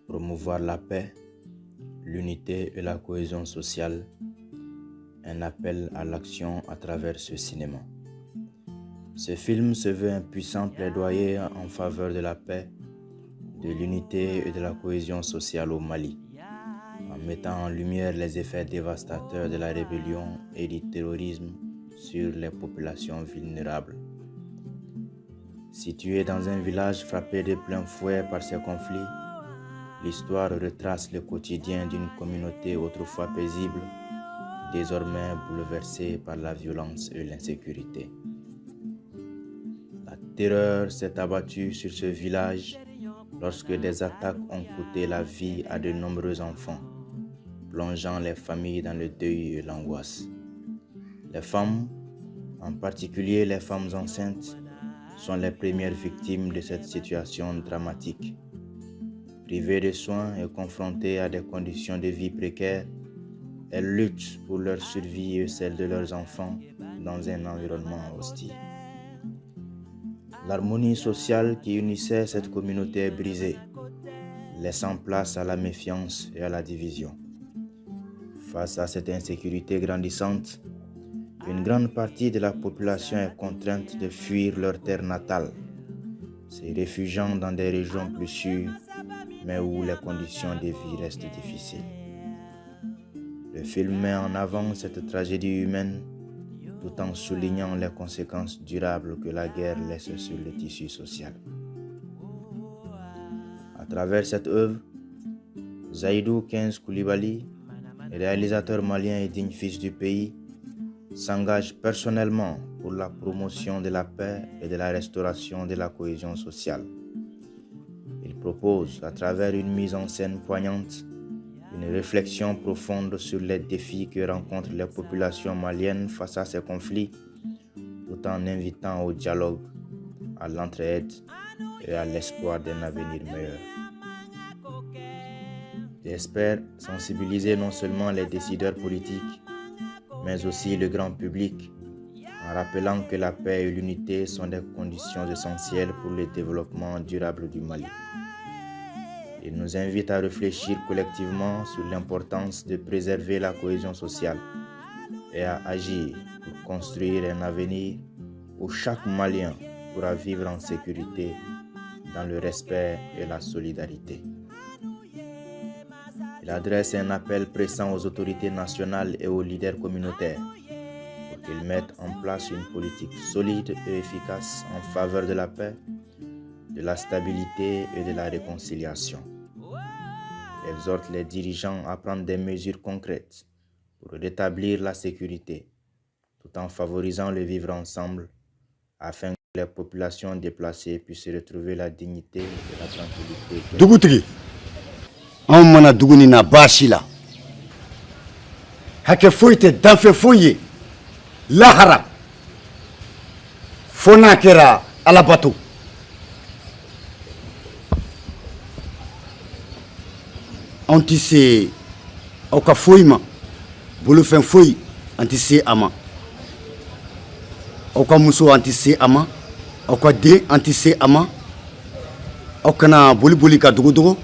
Promouvoir la paix, l'unité et la cohésion sociale, un appel à l'action à travers ce cinéma. Ce film se veut un puissant plaidoyer en faveur de la paix, de l'unité et de la cohésion sociale au Mali, en mettant en lumière les effets dévastateurs de la rébellion et du terrorisme sur les populations vulnérables. Situé dans un village frappé de plein fouet par ces conflits, l'histoire retrace le quotidien d'une communauté autrefois paisible, désormais bouleversée par la violence et l'insécurité. La terreur s'est abattue sur ce village lorsque des attaques ont coûté la vie à de nombreux enfants, plongeant les familles dans le deuil et l'angoisse. Les femmes, en particulier les femmes enceintes, sont les premières victimes de cette situation dramatique. Privées de soins et confrontées à des conditions de vie précaires, elles luttent pour leur survie et celle de leurs enfants dans un environnement hostile. L'harmonie sociale qui unissait cette communauté est brisée, laissant place à la méfiance et à la division. Face à cette insécurité grandissante, une grande partie de la population est contrainte de fuir leur terre natale, se réfugiant dans des régions plus sûres, mais où les conditions de vie restent difficiles. Le film met en avant cette tragédie humaine tout en soulignant les conséquences durables que la guerre laisse sur le tissu social. À travers cette œuvre, Zaïdou 15 Koulibaly, réalisateur malien et digne fils du pays, s'engage personnellement pour la promotion de la paix et de la restauration de la cohésion sociale. Il propose, à travers une mise en scène poignante, une réflexion profonde sur les défis que rencontrent les populations maliennes face à ces conflits, tout en invitant au dialogue, à l'entraide et à l'espoir d'un avenir meilleur. J'espère sensibiliser non seulement les décideurs politiques, mais aussi le grand public, en rappelant que la paix et l'unité sont des conditions essentielles pour le développement durable du Mali. Il nous invite à réfléchir collectivement sur l'importance de préserver la cohésion sociale et à agir pour construire un avenir où chaque Malien pourra vivre en sécurité, dans le respect et la solidarité. Il adresse un appel pressant aux autorités nationales et aux leaders communautaires pour qu'ils mettent en place une politique solide et efficace en faveur de la paix, de la stabilité et de la réconciliation. Il exhorte les dirigeants à prendre des mesures concrètes pour rétablir la sécurité, tout en favorisant le vivre ensemble afin que les populations déplacées puissent retrouver la dignité et la tranquillité. Dugutigi, anw mana dugu nin na baasi la, hakɛ foyi tɛ danfɛ foyi ye lahara fo n'a kɛra alabato. Anw tɛ se aw ka foyi ma, bolofɛn foyi an tɛ se a ma, aw ka muso an tɛ se a ma, aw ka den an tɛ se a ma. Aw kana boli boli ka dogodogo.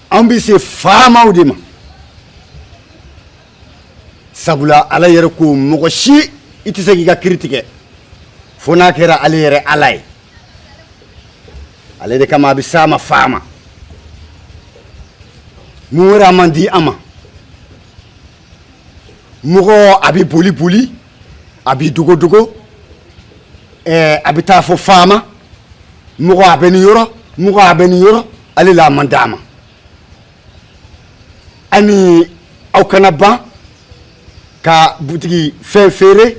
An bɛ se faamaw de ma, sabula Ala yɛrɛ ko mɔgɔ si i tɛ se k'i ka kiri tigɛ fo n'a kɛra ale yɛrɛ Ala ye. Ale de kama a bɛ s'a ma faama. Mun wɛrɛ a man di an ma? Mɔgɔ a bɛ boli boli, a bɛ dogodogo, a bɛ taa fɔ faama mɔgɔ a bɛ nin yɔrɔ, mɔgɔ a bɛ nin yɔrɔ. Ale la a man d'a ma. Ani aw kana ban ka butigi fɛn feere,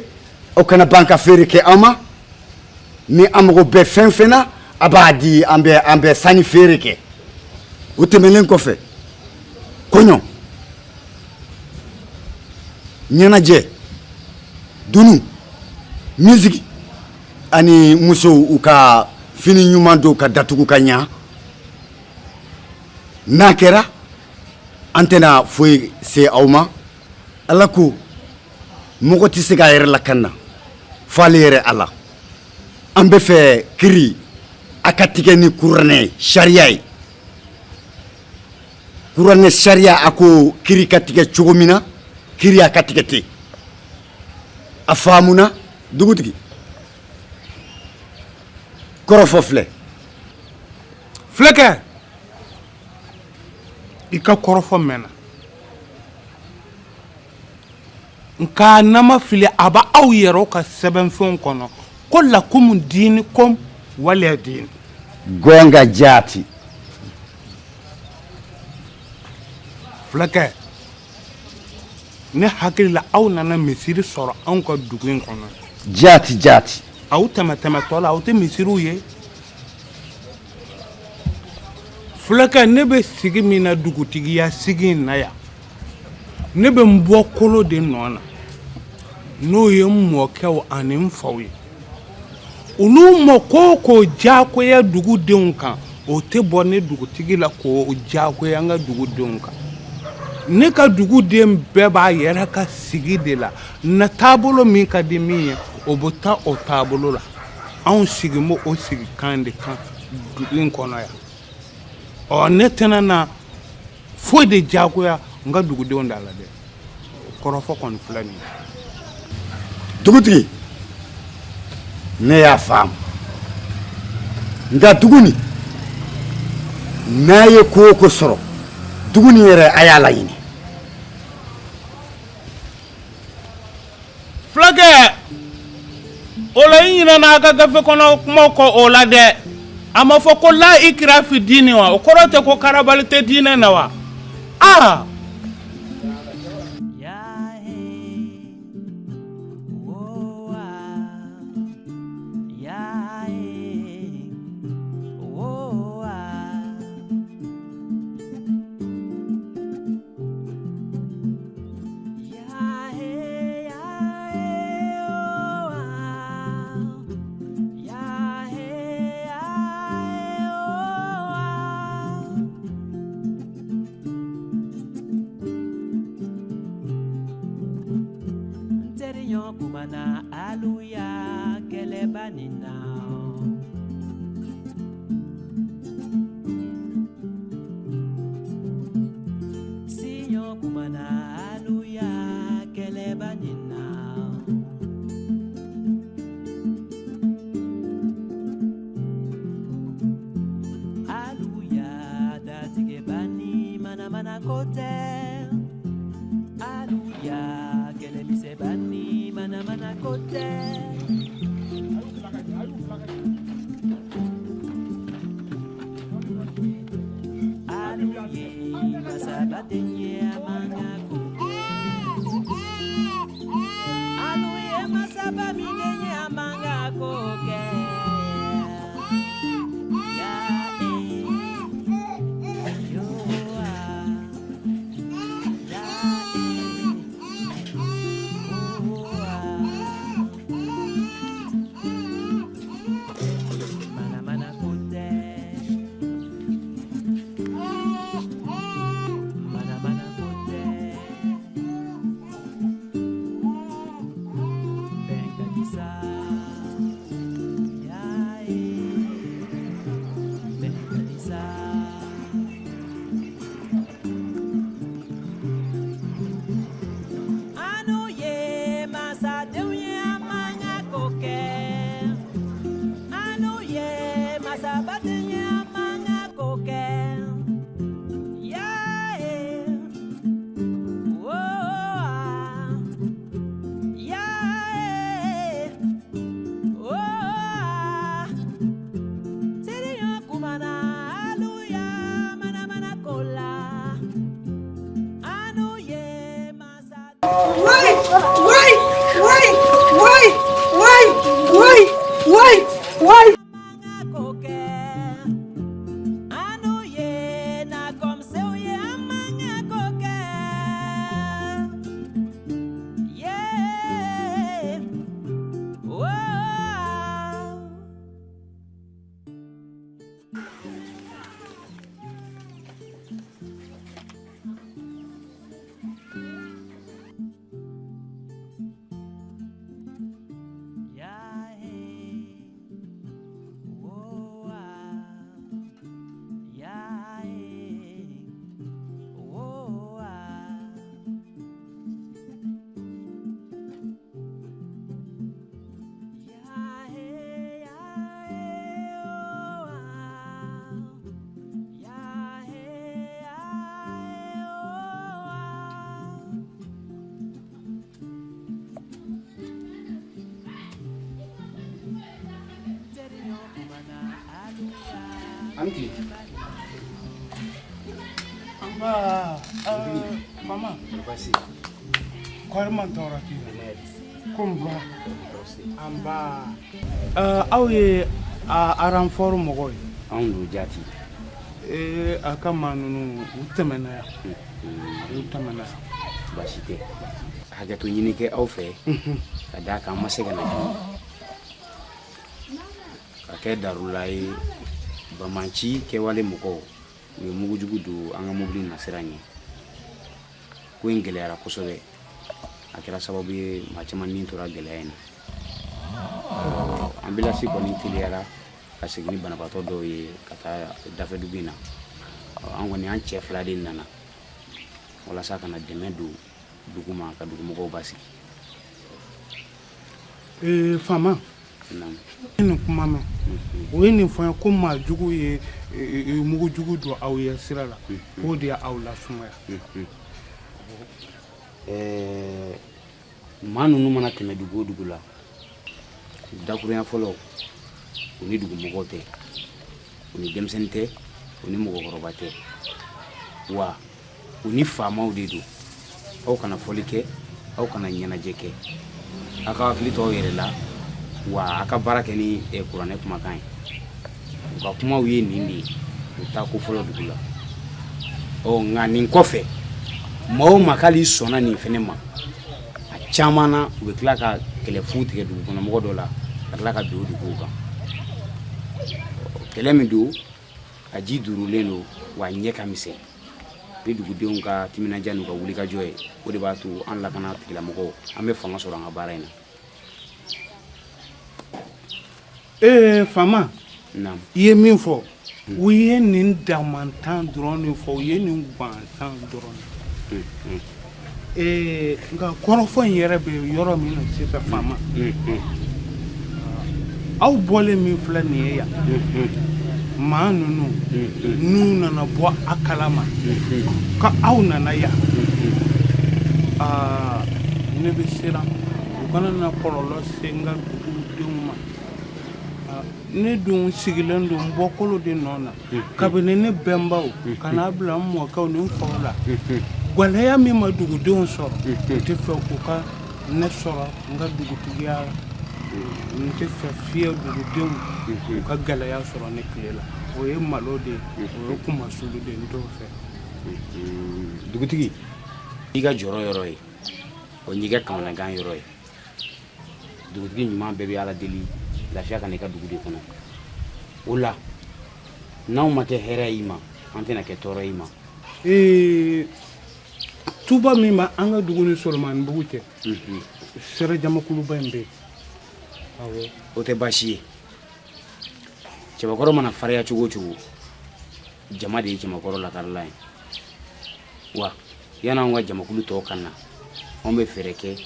aw kana ban ka feere kɛ an ma. Ni an mago bɛ fɛn fɛn na, a b'a di an bɛ, an bɛ sanni feere kɛ. O tɛmɛnen kɔfɛ, kɔɲɔ, ɲɛnajɛ, dunu, misigi ani musow u ka fini ɲuman don ka datugu ka ɲa. N'a kɛra, an tɛna foyi se aw ma. Ala ko mɔgɔ tɛ se k'a yɛrɛ lakana fo ale yɛrɛ Ala. An bɛ fɛ kiri a ka tigɛ ni kuranɛ sariya ye. Kuranɛ sariya a ko kiri ka tigɛ cogo min na, kiri a ka tigɛ ten. A faamuna, dugutigi? Kɔrɔfɔ filɛ. Fulakɛ, i ka kɔrɔfɔ mɛnna, nka n'an ma fili, a bɛ aw yɛrɛw ka sɛbɛnfɛnw kɔnɔ ko lakumu diinikum waliya diini. Gonga jaati. Fulakɛ, ne hakili la, aw nana misiri sɔrɔ anw ka dugu in kɔnɔ. Jaati jaati. Aw tɛmɛtɛmɛtɔ la, aw tɛ misiriw ye. Fulakɛ, ne bɛ sigi min na, dugutigiya sigi in na yan, ne bɛ n bɔkolo de nɔ na, n'o ye n mɔkɛw ani n faw ye. Olu ma ko o ko diyagoya dugudenw kan, o tɛ bɔ ne dugutigi la k'o diyagoya n ka dugudenw kan. Ne ka duguden bɛɛ b'a yɛrɛ ka sigi de la na. Taabolo min ka di min ye, o bɛ taa o taabolo la. Anw sigi bɛ o sigikan de kan dugu in kɔnɔ yan. Ɔ, ne tɛna na foyi de diyagoya n ka dugudenw da la dɛ. Kɔrɔfɔ kɔni filɛ nin ye. Dugutigi, ne y'a faamu, nka dugu nin n'a ye ko o ko sɔrɔ dugu nin yɛrɛ, a y'a laɲini. Fulakɛ, o la i ɲinɛna a ka gafe kɔnɔ kumaw kɔ o la dɛ. A ma fɔ ko la ikira fi diini wa? O kɔrɔ tɛ ko karabali tɛ diinɛ na wa? Aa. An tile. Nba, faama. Baasi. Kɔri ma tɔɔrɔ t'i la? Ko nba. Anba. Aw ye a renfort mɔgɔw ye? Anw don jaati. Ee, a ka maa ninnu, u tɛmɛna yan. U tɛmɛna yan. Baasi tɛ. Hakɛto ɲini kɛ aw fɛ ka d'a kan an ma se ka na joona. Ka kɛ darula ye, banbaanci kɛwale mɔgɔw u ye mugujugu don an ka mobili nasira ɲɛ. Ko in gɛlɛyara kosɛbɛ, a kɛra sababu ye maa caman ni tora gɛlɛya in na. Anbilansi kɔni teliyara ka segin ni banabaatɔ dɔw ye ka taa dafɛ dugu in na. An kɔni, an cɛ fila de nana walasa ka na dɛmɛ don dugu ma, ka dugumɔgɔw basigi. Ee faama, Naamu. Ne nin kuma mɛn, o ye nin fɔ n ye ko maa jugu ye mugu jugu don aw ye sira la, k'o de y'aw lasumaya. Maa ninnu mana tɛmɛ dugu o dugu la, dakurunya fɔlɔ, u ni dugumɔgɔw tɛ, u ni denmisɛnnin tɛ, u ni mɔgɔkɔrɔba tɛ, wa u ni faamaw de don. Aw kana fɔli kɛ, aw kana ɲɛnajɛ kɛ, aw ka hakili to aw yɛrɛ la, wa aw ka baara kɛ ni kuranɛ kumakan ye. U ka kumaw ye nin de ye u taa ko fɔlɔ dugu la. Ɔ nka nin kɔfɛ, maa o maa k'ale sɔnna nin fɛnɛ ma, a caman na u bɛ tila ka kɛlɛ fu tigɛ dugu kɔnɔmɔgɔ dɔ la, ka tila ka bin o duguw kan. Kɛlɛ min don, a ji duurulen don, wa a ɲɛ ka misɛn. Ni dugudenw ka timinandiya n'u ka wulikajɔ ye, o de b'a to an lakana tigilamɔgɔw, an bɛ fanga sɔrɔ an ka baara in na. Ee faama, Naamu. I ye min fɔ, u ye nin damantan dɔrɔn de fɔ, u ye nin gansan dɔrɔn de. Ee nka kɔrɔfɔ in yɛrɛ bɛ yɔrɔ min na sisan faama, aw bɔlen min filɛ nin ye yan, maa ninnu n'u nana bɔ a kalama ko aw nana yan, aa ne bɛ siran u kana na kɔlɔlɔ se n ka dugudenw ma. Ne dun sigilen don n bɔkolo de nɔ na kabini ne bɛnbaw ka n'a bila n mɔkɛw ni n faw la. Gɛlɛya min ma dugudenw sɔrɔ, n tɛ fɛ u ka ne sɔrɔ n ka dugutigiya la. N tɛ fɛ fiyewu dugudenw u ka gɛlɛya sɔrɔ ne tile la. O ye malo de ye, o ye kunmasuli de ye, n t'o fɛ. Dugutigi, i ka jɔrɔ yɔrɔ ye o y'i ka kamanagan yɔrɔ ye. Dugutigi ɲuman bɛɛ bɛ Ala deli lafiya ka na i ka dugu de kɔnɔ. O la, n'anw ma kɛ hɛrɛ y'i ma, an tɛna kɛ tɔɔrɔ y'i ma. Ee, tuba min bɛ an ka dugu ni Solomanibugu cɛ, sɛrɛ jamakuluba in bɛ yen. Awɔ. O tɛ baasi ye. Cɛbakɔrɔ mana farinya cogo o cogo, jama de ye cɛbakɔrɔ lakarila ye. Wa yan'anw ka jamakulu tɔw ka na, anw bɛ fɛɛrɛ kɛ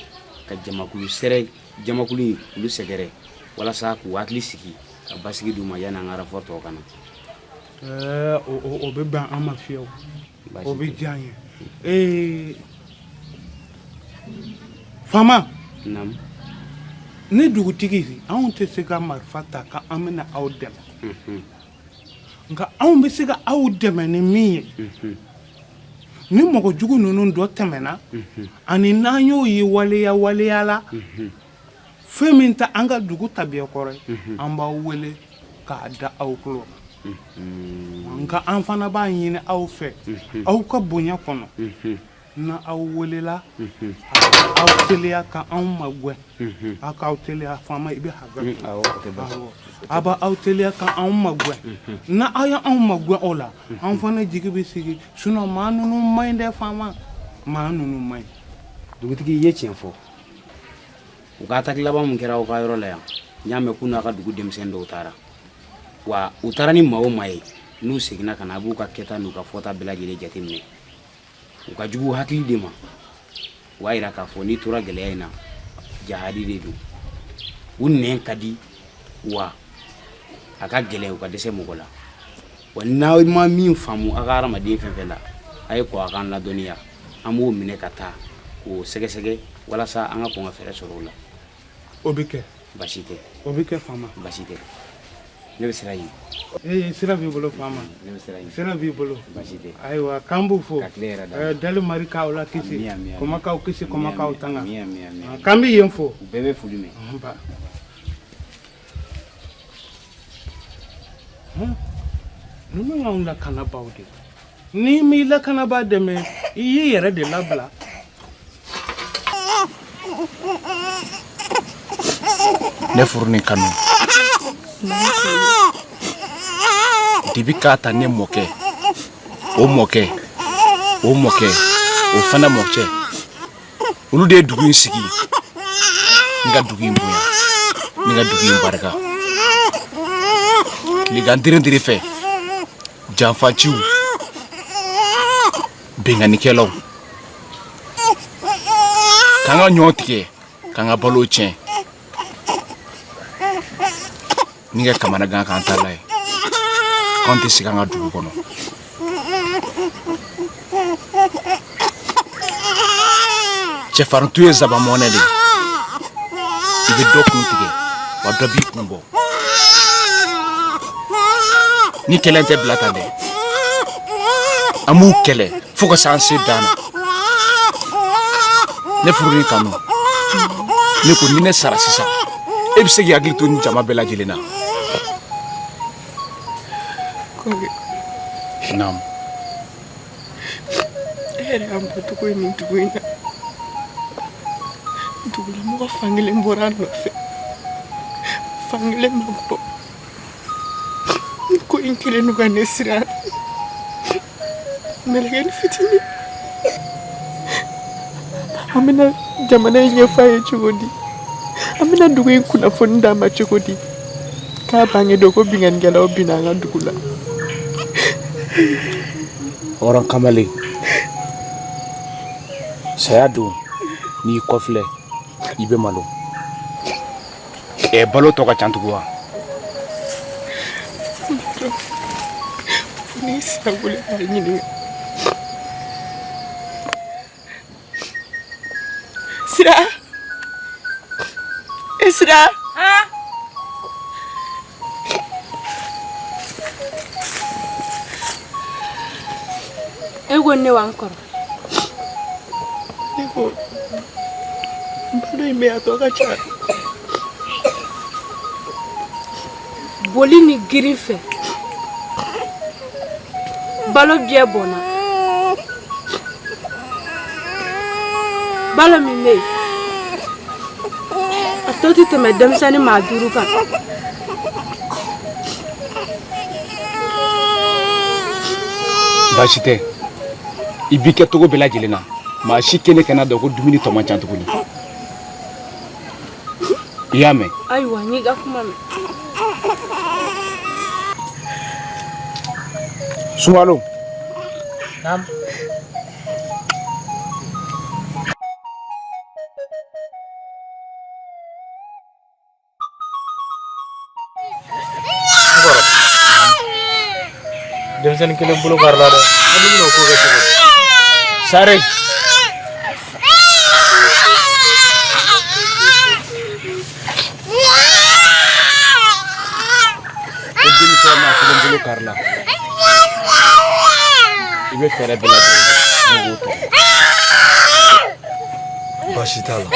ka jamakulu sɛrɛ jamakulu in olu sɛgɛrɛ walasa k'u hakili sigi, ka basigi d'u ma yan'an ka renfort tɔw ka na. Ɛɛ, o bɛ bɛn an ma fiyewu, o bɛ diya an ye. Ee faama, Naamu. Ne dugutigi, anw tɛ se ka marifa ta k'an bɛna aw dɛmɛ, nka anw bɛ se ka aw dɛmɛ ni min ye, ni mɔgɔ jugu ninnu dɔ tɛmɛna ani n'an y'o ye waleya waleya la, fɛn min tɛ an ka dugu tabiya kɔrɔ ye, an b'aw wele k'a da aw tulo kan. Nka an fana b'a ɲini aw fɛ, aw ka bonya kɔnɔ, na aw welela, aw teliya ka anw magɛn. Aw k'aw teliya faama, i bɛ hakɛ to. Aw bɛ aw teliya ka anw magɛn. Na aw ye anw magɛn o la, an fana jigi bɛ sigi. Sinon maa ninnu man ɲi dɛ faama, maa ninnu man ɲi. Dugutigi, i ye tiɲɛ fɔ. U ka attaque laban min kɛra aw ka yɔrɔ la yan, n y'a mɛn k'u n'a ka dugu denmisɛnnin dɔw taara. Wa u taara ni maa o maa ye, n'u seginna ka na, a b'u ka kɛta n'u ka fɔta bɛɛ lajɛlen jateminɛ. U ka jugu hakili de ma. U b'a yira k'a fɔ n'i tora gɛlɛya in na, jahadi de don. U nɛn ka di, wa a ka gɛlɛn u ka dɛsɛ mɔgɔ la. Wa n'aw ma min faamu aw ka hadamaden fɛn fɛn la, a ye kɔn a k'an ladɔnniya, an b'o minɛ ka taa k'o sɛgɛsɛgɛ walasa an ka kɔn ka fɛɛrɛ sɔrɔ o la. O bɛ kɛ. Baasi tɛ. O bɛ kɛ faama. Baasi tɛ. Ne bɛ sira ɲini. Ee, sira b'i bolo faama. Ne bɛ sira ɲini. Sira b'i bolo. Baasi tɛ. Ayiwa, k'an b'u fo. Ka tile yɛrɛ d'a ma. Dali mari k'aw la kisi. Ami, ami, ami. Kɔma k'aw kisi, kɔma k'aw tanga. Ami, ami, ami, ami. K'an bɛ yen fo. U bɛɛ bɛ foli mɛn. Nba. Ninnu y'anw lakanabaaw de ye. N'i m'i lakanabaa dɛmɛ, i y'i yɛrɛ de labila. Ne furu ni kanu dibi k'a ta ne mɔkɛ o mɔkɛ o mɔkɛ o fana mɔkɛ olu de ye dugu in sigi n ka dugu in bonya ni ka dugu in barika tilegan derendere fɛ janfanciw binkannikɛlaw k'an ka ɲɔ tigɛ k'an ka balo tiɲɛ ni ka kamanagan k'an ta la ye k'an tɛ sigi an ka dugu kɔnɔ. Cɛfarintu ye zabanmɔnɛ de ye, i bɛ dɔ kun tigɛ wa dɔ b'i kun bɔ. Ni kɛlɛ tɛ bila tan dɛ, an b'u kɛlɛ fo ka s'an se dan na. Ne furu ni kanu, ne ko ni ne sara sisan, e bɛ se k'i hakili to ni jama bɛɛ lajɛlen na? Naamu. E yɛrɛ y'an bɔcogo ye nin dugu in na. Dugulamɔgɔ fankelen bɔra a nɔfɛ, fankelen ma bɔ. Ni ko in kɛlen don ka ne siran. Mɛlɛkɛnin fitinin, an bɛna jamana in ɲɛfɔ a ye cogo di? An bɛna dugu in kunnafoni d'a ma cogo di? K'a bange don ko binkannikɛlaw binna an ka dugu la. Hɔrɔn kamalen, saya don, n'i kɔfilɛ i bɛ malo. Ɛ, balo tɔ ka ca tugun wa? N'i sira wele k'a ɲininka. Sira, e Sira. E ko ne wa n kɔrɔ? Ne ko balo in bɛ a tɔ ka ca. Boli ni girin fɛ balo bɛɛ bɔnna. Balo min bɛ yen, a tɔ tɛ tɛmɛ denmisɛnnin maa 5 kan. Baasi tɛ, i b'i kɛ cogo bɛɛ lajɛlen na, maa si kelen kana dɔn ko dumuni tɔ man ca tuguni. I y'a mɛn? Ayiwa, n y'i ka kuma mɛn. Sunkalo. Naamu. Denmisɛnnin kelen bolo karila dɛ, an bɛna o ko kɛ cogo di? Sare. Ko denmisɛn maa kelen bolo karila, i bɛ fɛɛrɛ bɛɛ lajɛlen kɛ ne k'o tɔgɔ. Baasi t'a la.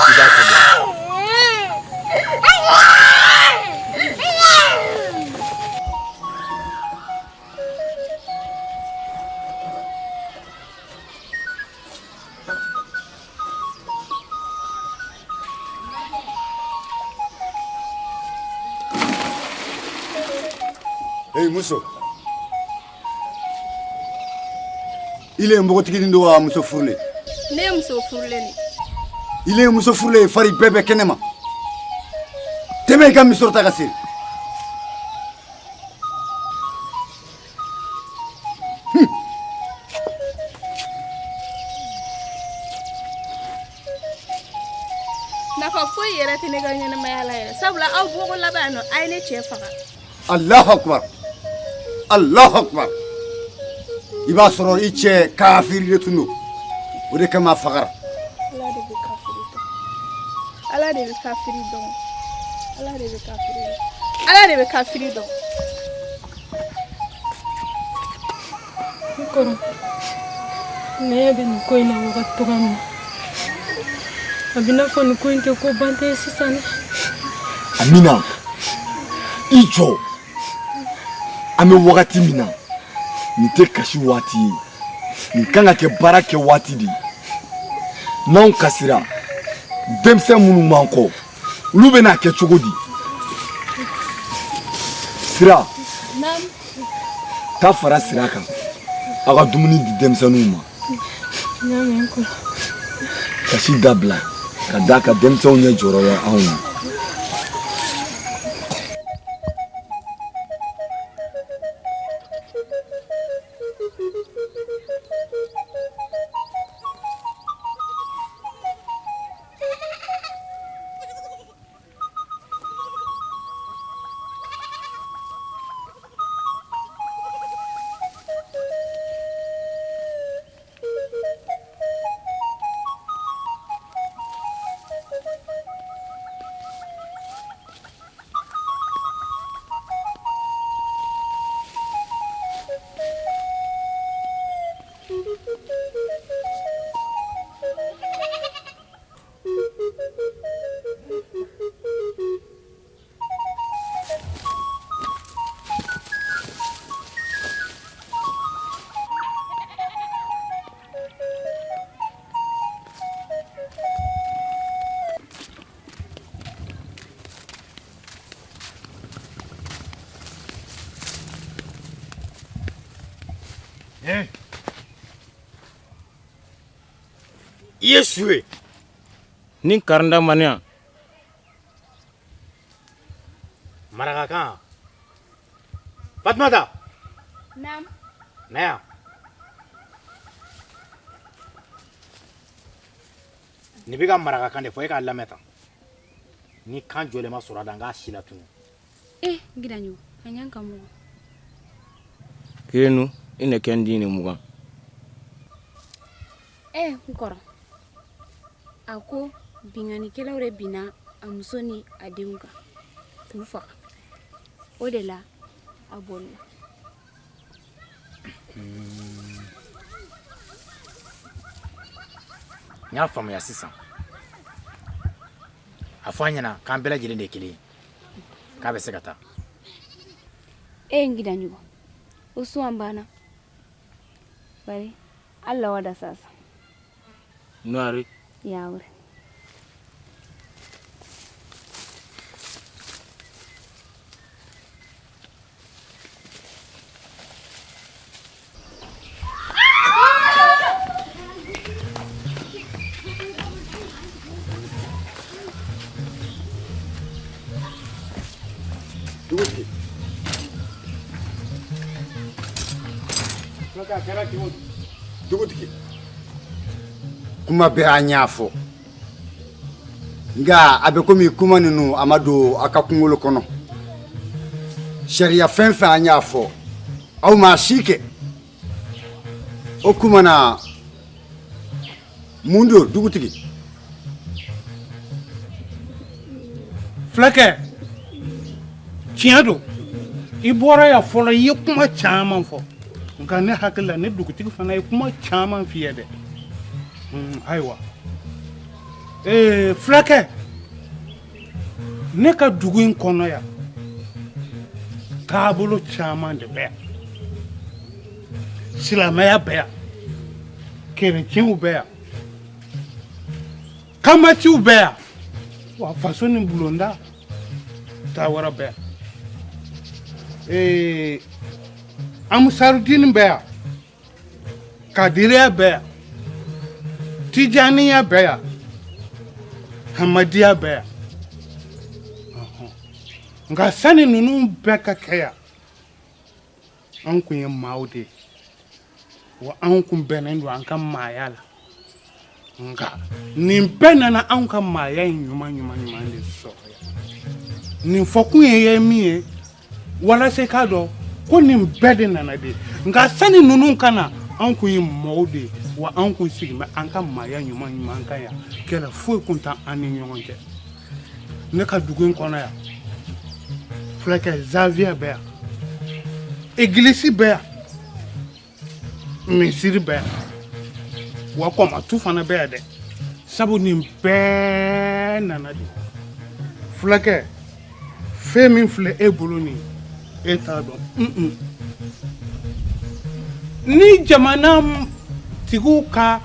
I b'a kɛ dɛ. Hey muso, ile ye npogotiginin don wa muso furulen? Ne ye muso furulen de. Ile ye muso furulen ye, fari bɛɛ bɛ kɛnɛ ma. Tɛmɛ i ka misɔrɔ ta ka siri. Nafa foyi yɛrɛ tɛ ne ka ɲɛnamaya la yɛrɛ, sabula aw bɔko laban yan nɔ, a ye ne cɛ faga. Allahu akbar, Allahu akbar. I b'a sɔrɔ i cɛ kafiri de tun don, o de kama a fagara. Ala de bɛ kafiri dɔn, Ala de bɛ kafiri dɔn. Ala de bɛ kafiri dɔn. Ala de bɛ kafiri dɔn. N kɔrɔ, ne ɲɛ bɛ nin ko in na wagati cogoya min na, a bɛ n'a fɔ nin ko in tɛ ko bantɔ ye sisan dɛ. Amina, i jɔ. An bɛ wagati min na, nin tɛ kasi waati ye. Nin kan ka kɛ baara kɛ waati de ye. N'anw kasira, denmisɛn minnu b'an kɔ, olu bɛna kɛ cogo di? Sira, taa fara sira kan, aw ka dumuni di denmisɛnninw ma. Kasi dabila ka d'a kan denmisɛnw ɲɛ jɔyɔrɔ bɛ anw na. I ye su ye ni karinda maniya marakakan Fatumata Naam. Na yan. Nin bɛ ka marakakan de fɔ, e k'a lamɛn tan. Ni kan jɔlen ma sɔrɔ a da, n k'a si latunu. Eh, gidanyo, a ɲan ka mɔgɔ. Kirenu i ne kɛ n den ni 20. Eh, n kɔrɔ. A ko binkannikɛlaw de binna a muso ni a denw kan k'u faga. O de la a bolila. N y'a faamuya sisan. A fɔ a ɲɛna k'an bɛɛ lajɛlen de ye kelen ye, k'a bɛ se ka taa. E n gidanɲɔgɔn, o suwan banna. Bari Allah wada sasa. Noire. Yawre. Dugutigi. Dugutigi. Kuma bɛɛ an y'a fɔ. Nka a bɛ komi kuma ninnu a ma don a ka kunkolo kɔnɔ. Sariya fɛn fɛn an y'a fɔ, aw m'a si kɛ. O kuma na mun don dugutigi? Fulakɛ, tiɲɛ don, i bɔra yan fɔlɔ, i ye kuma caman fɔ, nka ne hakili la ne dugutigi fana ye kuma caman f'i ye dɛ. Ayiwa, ee fulakɛ, ne ka dugu in kɔnɔ yan, taabolo caman de bɛ yan. Silamɛya bɛ yan, kerecɛnw bɛ yan, kamatiw bɛ yan, wa faso ni bulonda ta wɛrɛ bɛ yan. Ee amusarudini bɛ yan, kadiriya bɛ yan, tijaniya bɛ yan, hamadiya bɛ yan. Nka sani ninnu bɛɛ ka kɛ yan, anw kun ye maaw de ye, wa anw kun bɛnnen don an ka maaya la. Nka nin bɛɛ nana anw ka maaya in ɲuman ɲuman ɲuman de sɔrɔ yan. Nin fɔkun ye min ye, walasa i k'a dɔn ko nin bɛɛ de nana de. Nka sani ninnu ka na, anw kun ye mɔgɔw de ye, wa anw kun sigin bɛ an ka maaya ɲuman ɲuman kan yan. Kɛlɛ foyi kun t'an ni ɲɔgɔn cɛ. Ne ka dugu in kɔnɔ yan, fulakɛ, zaviya bɛ yan, egilisi bɛ yan, misiri bɛ yan, wa kɔmatu fana bɛ yan dɛ. Sabu nin bɛɛ nana de, fulakɛ, fɛn min filɛ e bolo nin, e t'a dɔn. Ni jamana tigiw ka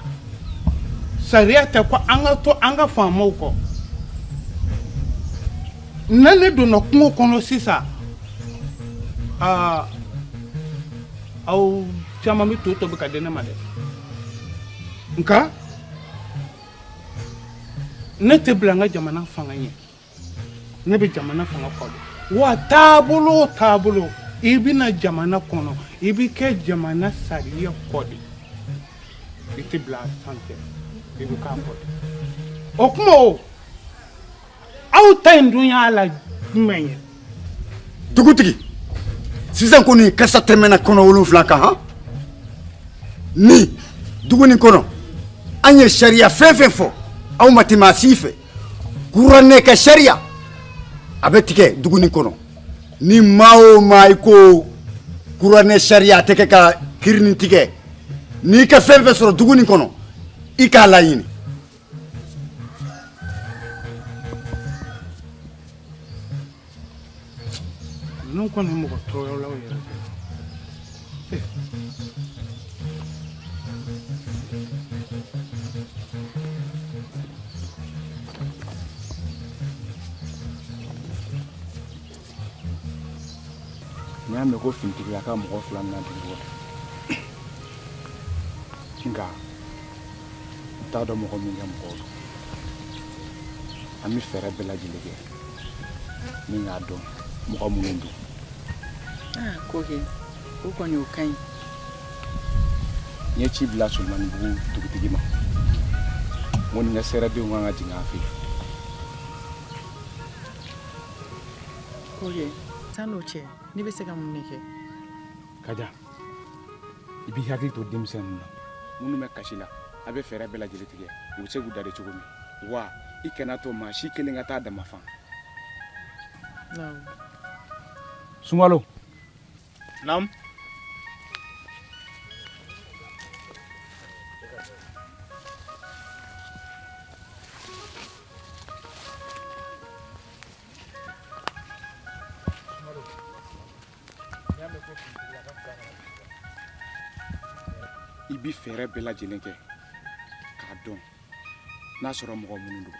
sariya tɛ ko an ka to an ka faamaw kɔ, ne ne donna kungo kɔnɔ sisan, aa, aw caman bɛ to tobi ka di ne ma dɛ. Nka ne tɛ bila n ka jamana fanga ɲɛ, ne bɛ jamana fanga kɔ de. Wa taabolo o taabolo, i bɛna jamana kɔnɔ, i bɛ kɛ jamana sariya kɔ de, i tɛ bila a sanfɛ, i bɛ k'a kɔ de. O kuma o, aw ta in dun y'a la jumɛn ye? Dugutigi, sisan kɔni kasa tɛmɛna kɔnɔ wolonfila kan. Han, ni dugu nin kɔnɔ, an ye sariya fɛn fɛn fɔ, aw ma tɛmɛ a si fɛ. Kuranɛ ka sariya a bɛ tigɛ dugu nin kɔnɔ. Ni maa o maa i ko kuranɛ sariya tɛ kɛ ka kiri nin tigɛ, n'i ka fɛn fɛn sɔrɔ dugu nin kɔnɔ, i k'a laɲini. Ninnu kɔni mɔgɔ tɔɔrɔlaw yɛrɛ de. N y'a mɛn ko finitigiya ka mɔgɔ fila nana dugu kɔnɔ, nka n t'a dɔn mɔgɔ min ka mɔgɔw don. An bɛ fɛɛrɛ bɛɛ lajɛlen kɛ ni k'a dɔn mɔgɔ minnu don. Aa kɔkɛ, o kɔni o ka ɲi. N ye ci bila Solomanibugu dugutigi ma, n ko ni n ka sɛrɛdenw kan ka jigin an fɛ yen. Kɔkɛ, san'o cɛ, ne bɛ se ka mun de kɛ? Kaja, i b'i hakili to denmisɛn ninnu na minnu bɛ kasi la. A bɛ fɛɛrɛ bɛɛ lajɛlen tigɛ u bɛ se k'u dade cogo min wa. I kana to maa si kelen ka taa dama fan. Sunkalo. Naamu. I bɛ fɛɛrɛ bɛɛ lajɛlen kɛ k'a dɔn n'a sɔrɔ mɔgɔ minnu don.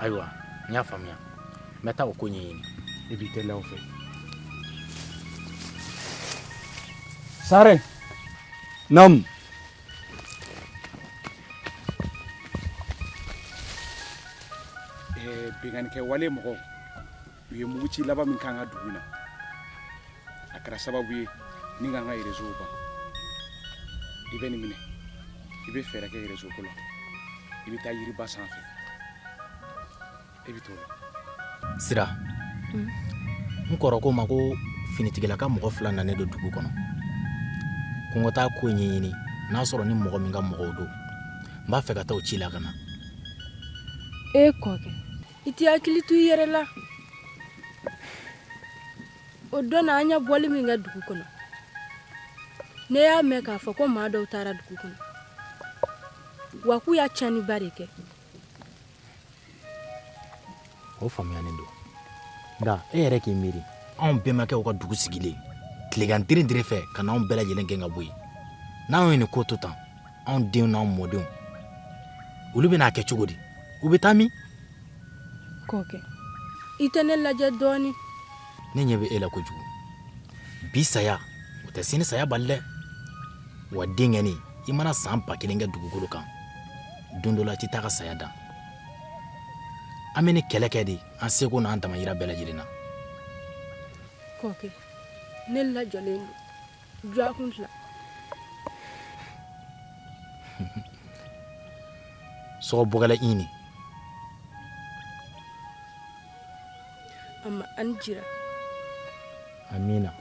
Ayiwa, n y'a faamuya, n bɛ taa o ko ɲɛɲini. I b'i teliya o fɛ. Sare. Naamu. Binkannikɛ wale mɔgɔw, u ye muguci laban min k'an ka dugu in na, a kɛra sababu ye ni k'an ka réseau ban. I bɛ nin minɛ, i bɛ fɛɛrɛ kɛ réseau ko la. I bɛ taa yiriba sanfɛ, i bɛ t'o la. Sira, n kɔrɔ ko ma ko finitigila ka mɔgɔ fila nanen don dugu kɔnɔ, ko n ka taa ko ɲɛɲini n'a sɔrɔ ni mɔgɔ min ka mɔgɔw don. N b'a fɛ ka taa o ci la ka na. E kɔkɛ, i t'i hakili to i yɛrɛ la. O don na, an ye bɔli min kɛ dugu kɔnɔ, ne y'a mɛn k'a fɔ ko maa dɔw taara dugu kɔnɔ, wa k'u y'a tiɲɛniba de kɛ. O faamuyanen don, nka e yɛrɛ k'i miiri, anw bɛnbakɛw ka dugu sigilen tilegan dere fɛ ka n'anw bɛɛ lajɛlen gɛn ka bɔ yen, n'anw ye nin ko to tan, anw denw n'anw mɔdenw, olu bɛna a kɛ cogo di? U bɛ taa min? Kɔkɛ, i tɛ ne lajɛ dɔɔnin? Ne ɲɛ bɛ e la kojugu. Bi saya, o tɛ sini saya bali dɛ. Wa denkɛni, i mana san 1000 kɛ dugukolo kan, don dɔ la i tɛ taa ka saya dan. An bɛ nin kɛlɛ kɛ de an seko n'an damayira bɛɛ lajɛlen na. Kɔkɛ, ne lajɔlen don dɔgɔkun 2. Sɔgɔbɔgɛlɛ i ni. A ma an jira. Amina.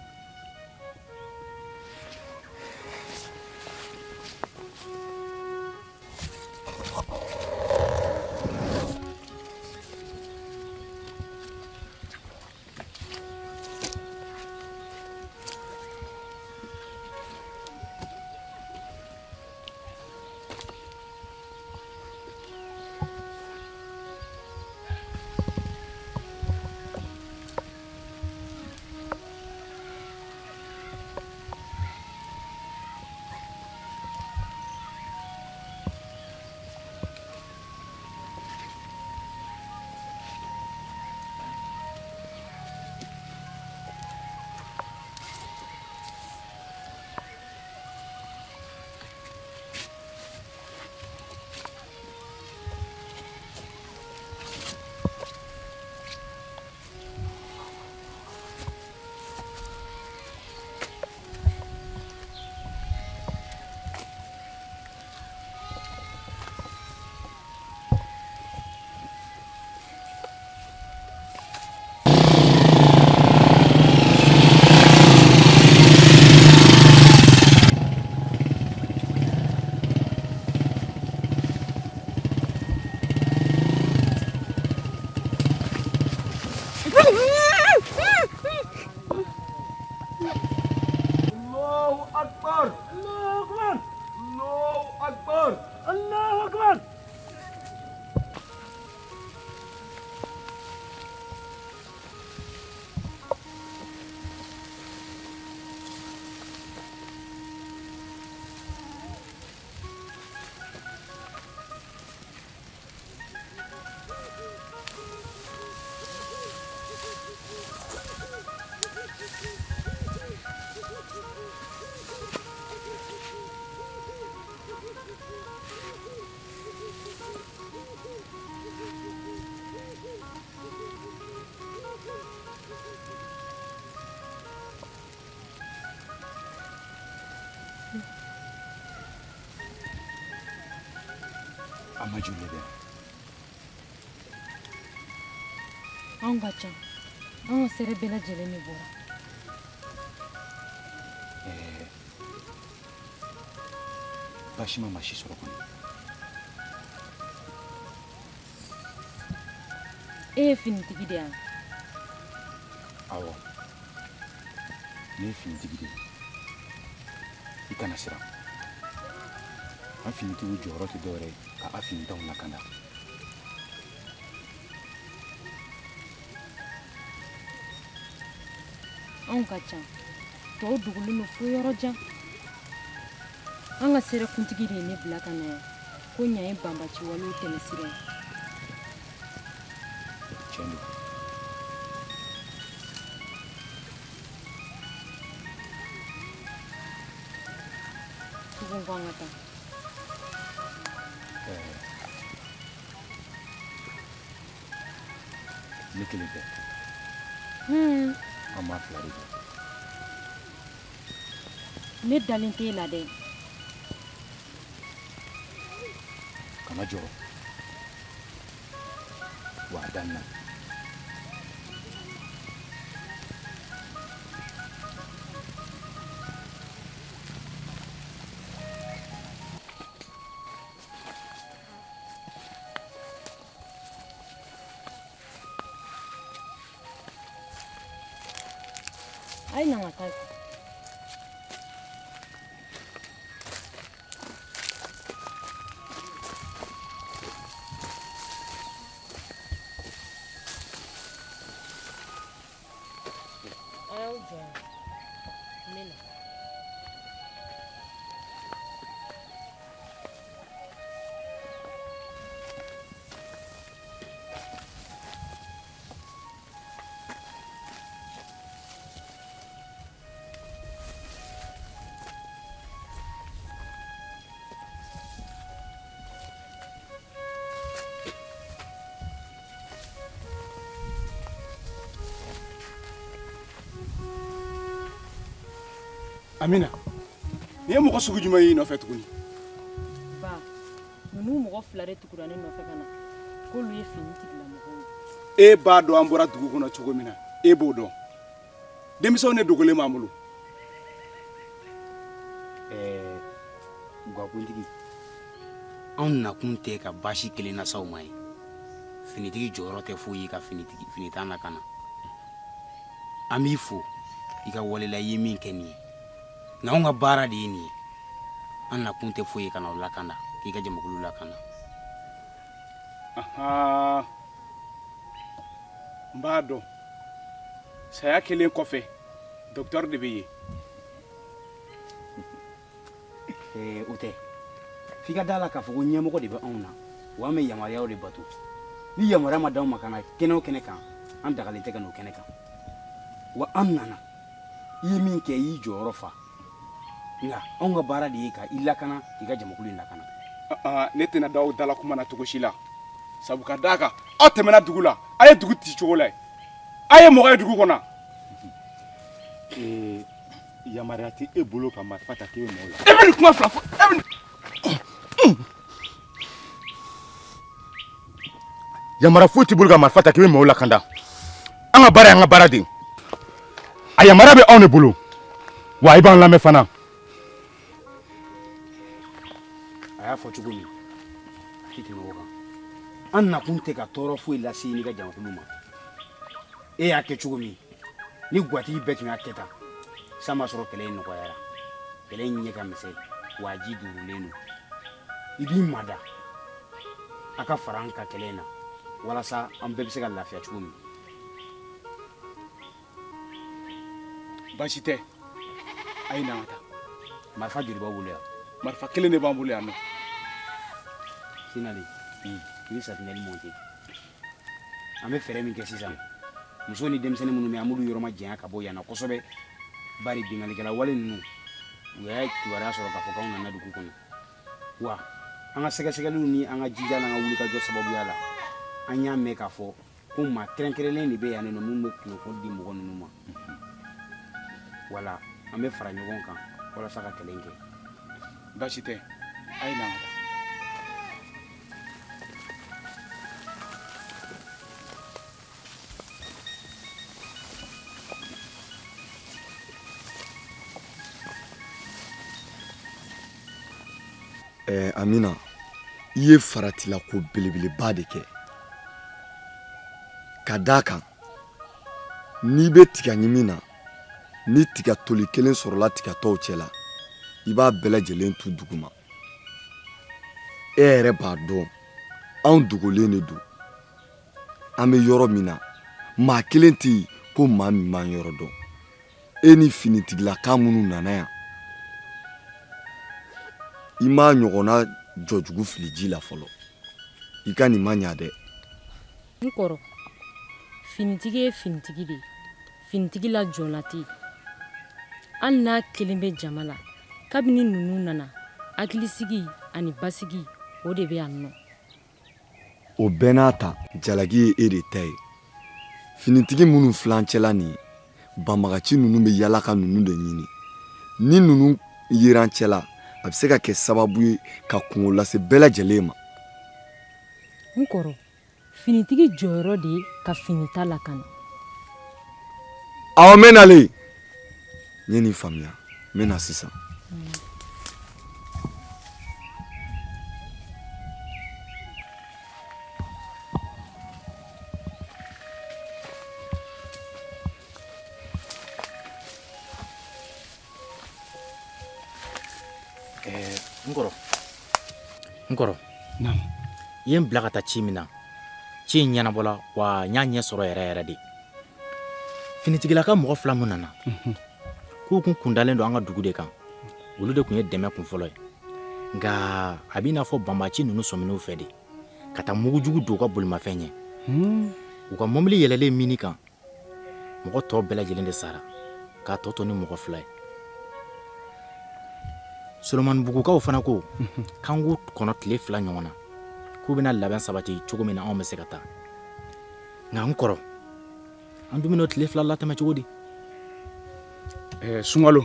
A ma joli bɛ yan? Anw ka ca, anw ka sɛrɛ bɛɛ lajɛlen de bɔra. Ɛɛ, baasi ma maa si sɔrɔ kɔni? E ye finitigi de ye wa? Awɔ, ne ye finitigi de ye. I kana siran, an finitigiw jɔyɔrɔ tɛ dɔwɛrɛ ye ka a finitanw lakanda. Anw ka ca, tɔw dogolen don fo yɔrɔ jan. An ka sɛrɛkuntigi de ye ne bila ka na yan ko ɲa ye banbaciwalew tɛmɛsira ye. Tiɲɛ don. Tugun ko an ka taa. Ɛɛ, ne kelen tɛ. An maa fila de don. Ne dalen t'e la dɛ. Kana jɔrɔ. Wa a da n na. A ye na ka taa. A y'aw jɔ yan, n bɛ na. Amina, nin ye mɔgɔ sugu jumɛn y'i nɔfɛ tuguni? Ba, ninnu mɔgɔ fila de tugura ne nɔfɛ ka na k'olu ye fini tigilamɔgɔw ye. E b'a dɔn an bɔra dugu kɔnɔ cogo min na, e b'o dɔn. Denmisɛnw de dogolen b'an bolo. Ɛɛ, gakuntigi, anw nakun tɛ ka baasi kelen lase aw ma ye. Finitigi jɔyɔrɔ tɛ foyi ye ka finitigi finitan lakana. An b'i fo i ka wale la, i ye min kɛ nin ye, nka anw ka baara de ye nin ye. An nakun tɛ foyi ye ka n'aw lakana, k'i ka jamakulu lakana. Ahan, n b'a dɔn saya kɛlen kɔfɛ dɔkitɛri de bɛ yen. O tɛ, f'i ka da la k'a fɔ ko ɲɛmɔgɔ de bɛ anw na, wa an bɛ yamaruyaw de bato. Ni yamaruya ma d'anw ma ka na kɛnɛ o kɛnɛ kan, an dagalen tɛ ka n'o kɛnɛ kan. Wa an nana, i ye min kɛ, i y'i jɔyɔrɔ fa, nka anw ka baara de ye ka i lakana, k'i ka jamakulu in lakana. Ne tɛna da aw dala kuma na cogo si la, sabu ka d'a kan aw tɛmɛna dugu la, a ye dugu ci cogo la, a ye mɔgɔ ye dugu kɔnɔ. Yamaruya tɛ e bolo ka marifa ta k'e bɛ mɔgɔw la. E bɛ nin kuma fila fɔ e bɛ Yamaruya foyi t'i bolo ka marifa ta k'i bɛ mɔgɔw lakanda. An ka baara y'an ka baara de ye, a yamaruya bɛ anw de bolo, wa i b'an lamɛn fana. A y'a fɔ cogo min, a tɛ tɛmɛ o kan. An nakun tɛ ka tɔɔrɔ foyi lase i n'i ka jamakulu ma. E y'a kɛ cogo min, ni gwatigi bɛɛ tun y'a kɛ tan san, b'a sɔrɔ kɛlɛ in nɔgɔyara. Kɛlɛ in ɲɛ ka misɛn, wa a ji duurulen don. I b'i mada a ka fara an kan kɛlɛ in na, walasa an bɛɛ bɛ se ka lafiya cogo min. Baasi tɛ, a ye na an ka taa. Marifa joli b'aw bolo yan? Marifa kelen de b'an bolo yan nɔ. Sinali, i bɛ satinɛli monter. An bɛ fɛɛrɛ min kɛ sisan, muso ni denmisɛnnin minnu bɛ, an b'olu yɔrɔ majanya ka bɔ yan na kosɛbɛ, bari binkannikɛla wale ninnu, u y'a kibaruya sɔrɔ k'a fɔ k'anw nana dugu kɔnɔ. Wa an ka sɛgɛsɛgɛliw ni an ka jija n'an ka wulikajɔ sababuya la, an y'a mɛn k'a fɔ ko maa kɛrɛnkɛrɛnlen de bɛ yan nɔ min bɛ kunnafoni di mɔgɔ ninnu ma. Wala an bɛ fara ɲɔgɔn kan walasa ka kɛlɛ in kɛ. Baasi tɛ, a ye na an ka taa. Ɛɛ Amina, i ye faratilako belebeleba de kɛ. Ka d'a kan, n'i bɛ tiga ɲimi na, ni tiga toli kelen sɔrɔla tiga tɔw cɛ la, i b'a bɛɛ lajɛlen tu duguma. E yɛrɛ b'a dɔn, anw dogolen de don. An bɛ yɔrɔ min na, maa kelen tɛ yen ko maa min b'an yɔrɔ dɔn. E ni finitigilaka minnu nana yan, i m'a ɲɔgɔnna jɔjugu fili ji la fɔlɔ. I ka nin ma ɲa dɛ. N kɔrɔ, finitigi ye finitigi de ye. Finitigi la jɔnna tɛ yen. Hali n'a kelen bɛ jama la, kabini ninnu nana, hakilisigi ani basigi, o de bɛ yan nɔ. O bɛɛ n'a ta, jalaki ye e de ta ye. Finitigi minnu filɛ an cɛla nin ye, banbagaci ninnu bɛ yala ka ninnu de ɲini. Ni ninnu yera an cɛla, a bɛ se ka kɛ sababu ye ka kungo lase bɛɛ lajɛlen ma. N kɔrɔ, finitigi jɔyɔrɔ de ye ka finita lakana. Awɔ, n bɛ nalen. N ye nin faamuya, n bɛ na sisan. N kɔrɔ n kɔrɔ i ye n bila ka taa ci min na ci in ɲɛnabɔla wa n y'a ɲɛ sɔrɔ yɛrɛ yɛrɛ de finitigilaka mɔgɔ fila min nana k'u kun kundalen don an ka dugu de kan olu de tun ye dɛmɛ kun fɔlɔ ye nka a b'i n'a fɔ banbaci ninnu sɔmin'u fɛ de ka taa mugujugu don u ka bolimafɛn ɲɛ u ka mɔbili yɛlɛlen mini kan mɔgɔ tɔ bɛɛ lajɛlen de sara k'a tɔ to ni mɔgɔ fila ye solomanibugukaw fana ko k'an k'u kɔnɔ tile fila ɲɔgɔn na k'u bɛna labɛn sabati cogo min na anw bɛ se ka taa nka n kɔrɔ an dun bɛn'o tile fila latɛmɛ cogo di sunkalo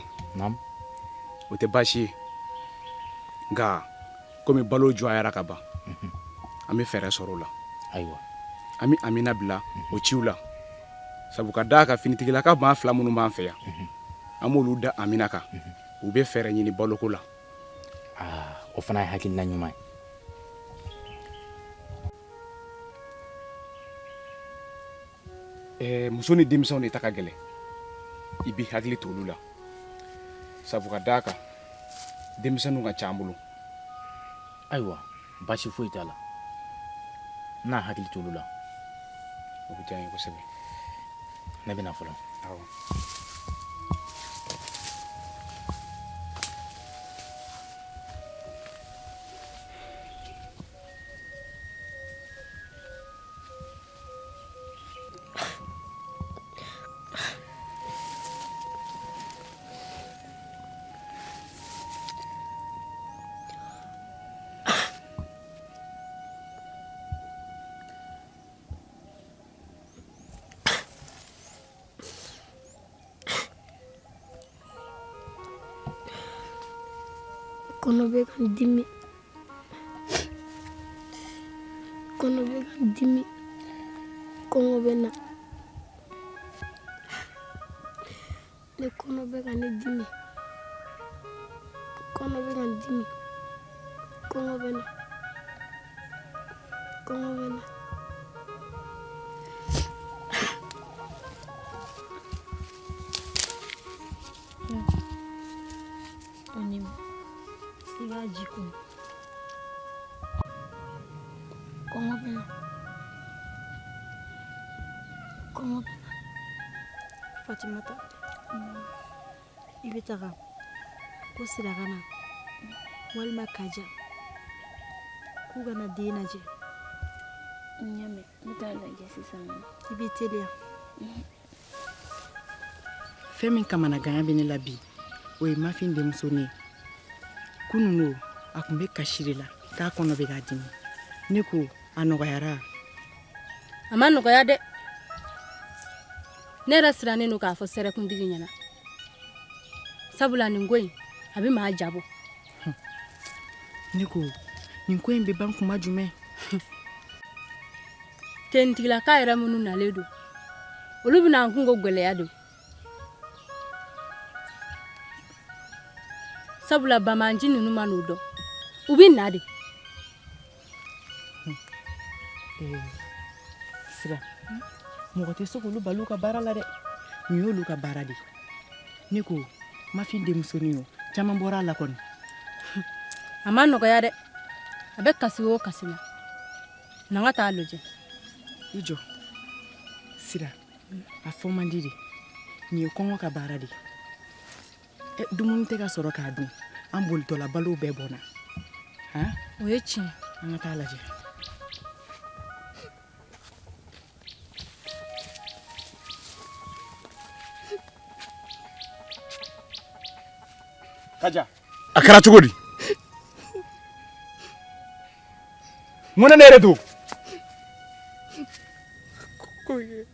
o tɛ baasi ye nka komi balo jɔyara ka ban an bɛ fɛɛrɛ sɔrɔ o la ayiwa an bɛ amina bila o ciw la sabu ka d'a kan finitigilaka maa fila minnu b'an fɛ yan an b'olu da amina kan u bɛ fɛɛrɛ ɲini baloko la o fana ye hakilina ɲuman ye muso ni denmisɛnw de ta ka gɛlɛn i b'i hakili to olu la sabu ka d'a kan denmisɛnninw ka ca an bolo ayiwa baasi foyi t'a la n na hakili t'olu la o bɛ diya n ye kosɛbɛ ne bɛ na fɔlɔ awɔ Kɔnɔ bɛ ka n dimi kɔnɔ bɛ ka n dimi kɔngɔ bɛ n na ne kɔnɔ bɛ ka ne dimi kɔnɔ bɛ ka n dimi kɔngɔ bɛ n na kɔngɔ bɛ n na I b'a ji kun kɔngɔ bɛ n na kɔngɔ bɛ n na Fatimata i bɛ taga ko Sira ka na walima Kaja k'u ka na den lajɛ n y'a mɛn n bɛ taa lajɛ sisan i bɛ teliya fɛn min kamanaganya bɛ ne la bi o ye mafin denmusonin ye kunun don a tun bɛ kasi de la k'a kɔnɔ bɛ k'a dimi ne ko a nɔgɔyara a ma nɔgɔya dɛ ne yɛrɛ sirannen don k'a fɔ sɛrɛkuntigi ɲɛna sabula nin ko in a bɛ maa jabɔ ne ko nin ko in bɛ ban kuma jumɛn Tenitigilaka yɛrɛ minnu nalen don olu bɛna an kunko gɛlɛya don sabula banbaanci ninnu man'o dɔn U bɛ na de. Sira, mɔgɔ tɛ se k'olu bali u ka baara la dɛ. Nin y'olu ka baara de ye. Ne ko Mafin denmusonin o caman bɔra a la kɔni. A ma nɔgɔya dɛ, a bɛ kasi o kasi la. Na n ka taa lajɛ. I jɔ Sira, a fɔ man di de. Nin ye kɔngɔ ka baara de ye. Dumuni tɛ ka sɔrɔ k'a dun, an bolitɔla balow bɛɛ bɔnna. Han, o ye tiɲɛ. An ka taa lajɛ. Kaja, a kɛra cogo di? Mun na ne yɛrɛ don? Koye,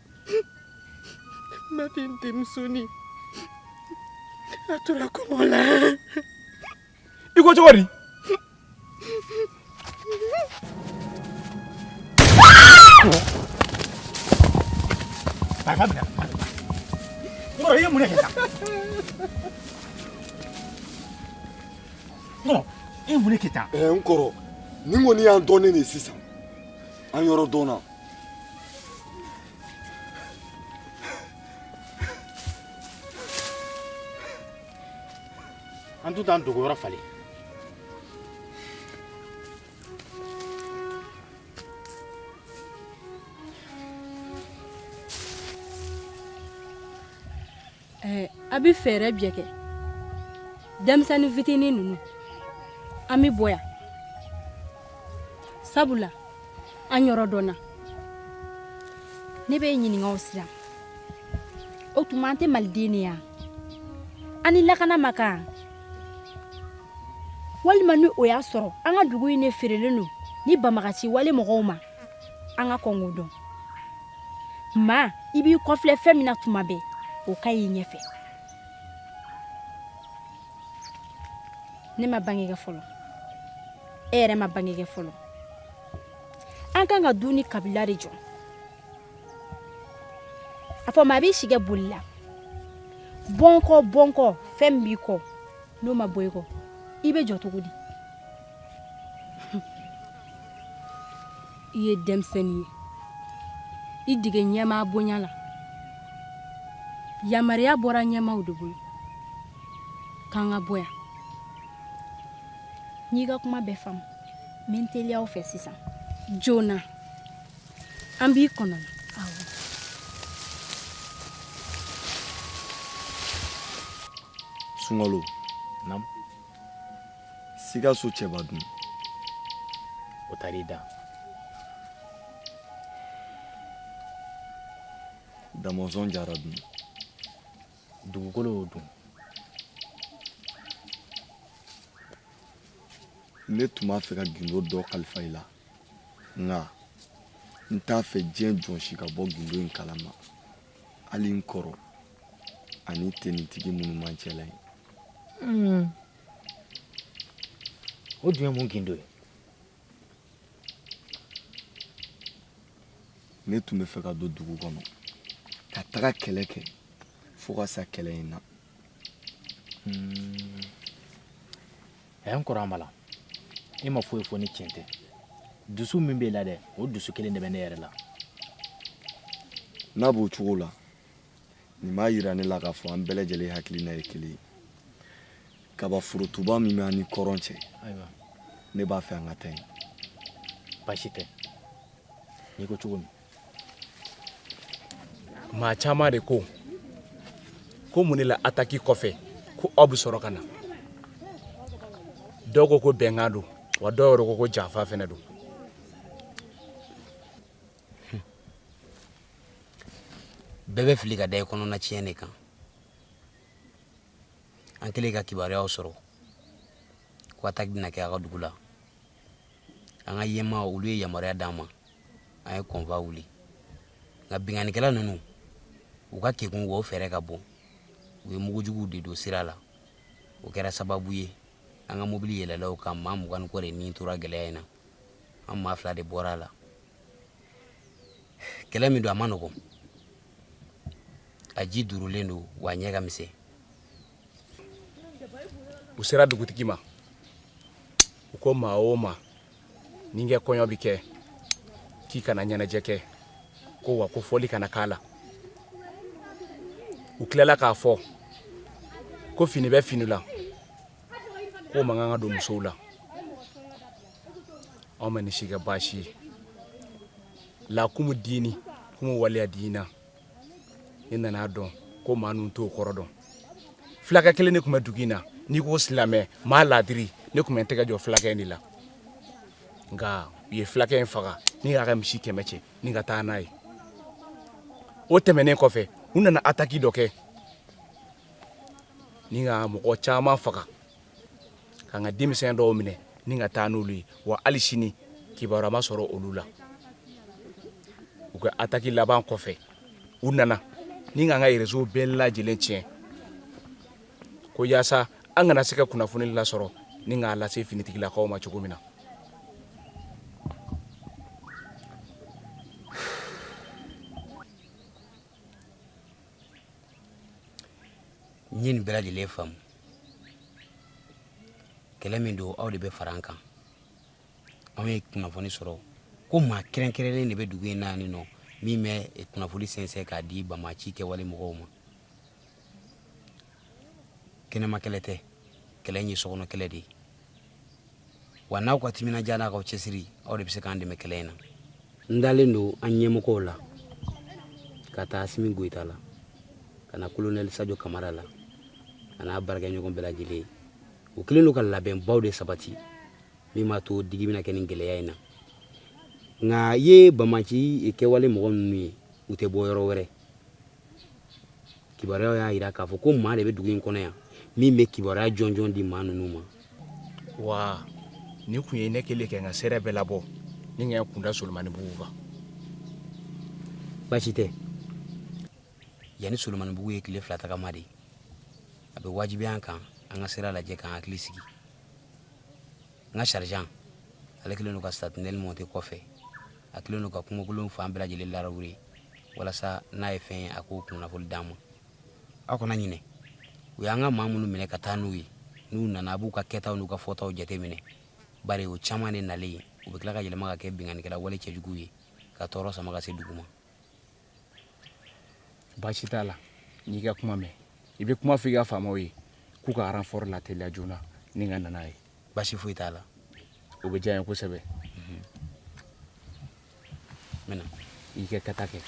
Mafin denmusonin, a tora kɔngɔ la. I ko cogo di? Marifa minɛ. N kɔrɔ, i ye mun de kɛ tan? N kɔrɔ, i ye mun de kɛ tan? Ɛɛ n kɔrɔ, nin kɔni y'an dɔnnen de ye sisan. An yɔrɔ dɔnna. An tun t'an dogoyɔrɔ falen. Ɛɛ, a bɛ fɛɛrɛ bɛɛ kɛ denmisɛnnin fitinin ninnu, an bɛ bɔ yan, sabula an yɔrɔ dɔnna. Ne bɛ ɲininka o Sira, o tuma an tɛ maliden de yan? An ni lakana man kan? Walima ni o y'a sɔrɔ an ka dugu in de feerelen don ni banbagaci wale mɔgɔw ma, an ka kɔn k'o dɔn. Maa i b'i kɔfilɛ fɛn min na tuma bɛɛ, o ka ɲi ɲɛfɛ. Ne ma bange kɛ fɔlɔ, e yɛrɛ ma bange kɛ fɔlɔ. An kan ka du ni kabila de jɔ. A fɔ maa b'i si kɛ boli la, bɔnkɔ bɔnkɔ, fɛn min b'i kɔ n'o ma bɔ i kɔ, i bɛ jɔ cogo di? I ye denmisɛnnin ye, i dege ɲɛmaa bonya la. Yamaruya bɔra ɲɛmaaw de bolo k'an ka bɔ yan. N y'i ka kuma bɛɛ faamu, n bɛ n teliya aw fɛ sisan. Joona, an b'i kɔnɔ na. Awɔ. Sunkalo. Naamu. Sikaso cɛba dun? O taar'i da. Damɔzɔn jara dun? Dugukolo y'o dun. Ne tun b'a fɛ ka gindo dɔ kalifa i la, nka n t'a fɛ diɲɛ jɔn si ka bɔ gindo in kalama, hali n kɔrɔ ani tenitigi minnu b'an cɛla ye. O dun ye mun gindo ye? Ne tun bɛ fɛ ka don dugu kɔnɔ ka taga kɛlɛ kɛ fo ka sa kɛlɛ in na. Ɛ n kɔrɔ Anbala, e ma foyi fɔ ni tiɲɛ tɛ. Dusu min b'e la dɛ, o dusu kelen de bɛ ne yɛrɛ la. N'a b'o cogo la, nin b'a yira ne la k'a fɔ an bɛɛ lajɛlen hakilina ye kelen ye. Kabaforotuba min bɛ an ni kɔrɔn cɛ, ne b'a fɛ an ka taa yen. Baasi tɛ, n'i ko cogo min. Maa caman de ko ko mun de la ataki kɔfɛ ko aw bɛ sɔrɔ ka na. Dɔw ko ko bɛnkan don, wa dɔw yɛrɛ ko ko janfa fɛnɛ don. Bɛɛ bɛ fili ka da i kɔnɔna tiɲɛ de kan. An kɛlen ka kibaruyaw sɔrɔ ko ataki bɛna kɛ a ka dugu la, an ka ɲɛmaa olu ye yamaruya d'an ma, an ye convoi wuli. Nka binkannikɛla ninnu, u ka kekun wa o fɛɛrɛ ka bon. U ye mugujuguw de don sira la. O kɛra sababu ye an ka mobili yɛlɛla u kan, maa 20 ni kɔ de ni tora gɛlɛya in na. An maa 2 de bɔra a la. Kɛlɛ min don, a man nɔgɔn, a ji durulen don, wa a ɲɛ ka misɛn. U sera dugutigi ma, u Ko maa o maa n'i ka kɔɲɔ bɛ kɛ, k'i kana ɲɛnajɛ kɛ, ko wa ko fɔli kana k'a la. U tilala k'a fɔ ko fini bɛ fini la, k'o man kan ka don musow la. Anw ma nin si kɛ baasi ye. Lakumu diini kumu waliya diina, ne nana dɔn ko maa ninnu t'o kɔrɔ dɔn. Fulakɛ kelen de tun bɛ dugu in na, n'i ko silamɛ maa laadiri, ne tun bɛ n tɛgɛ jɔ fulakɛ in de la. Nka u ye fulakɛ in faga ni k'a ka misi 100 cɛ ni ka taa n'a ye. O tɛmɛnen kɔfɛ, u nana ataki dɔ kɛ ni ka mɔgɔ caman faga, k'an ka denmisɛn dɔw minɛ ni ka taa n'olu ye. Wa hali sini kibaruya ma sɔrɔ olu la. U ka ataki laban kɔfɛ, u nana ni k'an ka réseau bɛɛ lajɛlen tiɲɛ, ko yaasa an kana se ka kunnafoni lasɔrɔ ni k'a lase finitigilakaw ma cogo min na. N ye nin bɛɛ lajɛlen faamu. Kɛlɛ min don, aw de bɛ fara an kan. Anw ye kunnafoni sɔrɔ ko maa kɛrɛnkɛrɛnnen de bɛ dugu in na yan nɔ min bɛ kunnafoni sɛnsɛn k'a di banbaanci kɛwale mɔgɔw ma. Kɛnɛma kɛlɛ tɛ, kɛlɛ in ye sokɔnɔ kɛlɛ de ye. Wa n'aw ka timinandiya n'a k'aw cɛsiri, aw de bɛ se k'an dɛmɛ kɛlɛ in na. N dalen don an ɲɛmɔgɔw la, ka taa Asimi Goyita la, ka na kolonɛli Sajo Kamara la, a n'a baarakɛɲɔgɔn bɛɛ lajɛlen. U kɛlen don ka labɛnbaw de sabati min b'a to digi bɛna kɛ nin gɛlɛya in na. Nka i ye banbaanci kɛwale mɔgɔ ninnu ye, u tɛ bɔ yɔrɔ wɛrɛ. Kibaruyaw y'a jira k'a fɔ ko maa de bɛ dugu in kɔnɔ yan min bɛ kibaruya jɔnjɔn di maa ninnu ma. Wa nin kun ye ne kɛlen kɛ n ka sɛrɛ bɛɛ labɔ ni ka n kunda Solomanibugu kan. Baasi tɛ, yan ni Solomanibugu ye tile 2 tagama de ye. A bɛ wajibiya an kan an ka sira lajɛ k'an hakili sigi. N ka sergent, ale kɛlen don ka sentinelle monter kɔfɛ. A kɛlen don ka kungokolon fan bɛɛ lajɛlen larawure walasa n'a ye fɛn ye, a k'o kunnafoni d'an ma. Aw kana ɲinɛ, u y'an ka maa minnu minɛ ka taa n'u ye, n'u nana a b'u ka kɛtaw n'u ka fɔtaw jateminɛ, bari o caman de nalen u bɛ tila ka yɛlɛma ka kɛ binkannikɛla wale cɛjuguw ye ka tɔɔrɔ sama ka se dugu ma. Baasi t'a la, n'i ka kuma mɛn, i bɛ kuma fɔ i ka faamaw ye k'u ka renfort lateliya joona ni ka na n'a ye. Baasi foyi t'a la. O bɛ diya n ye kosɛbɛ. N bɛ na. I ka kɛta kɛ.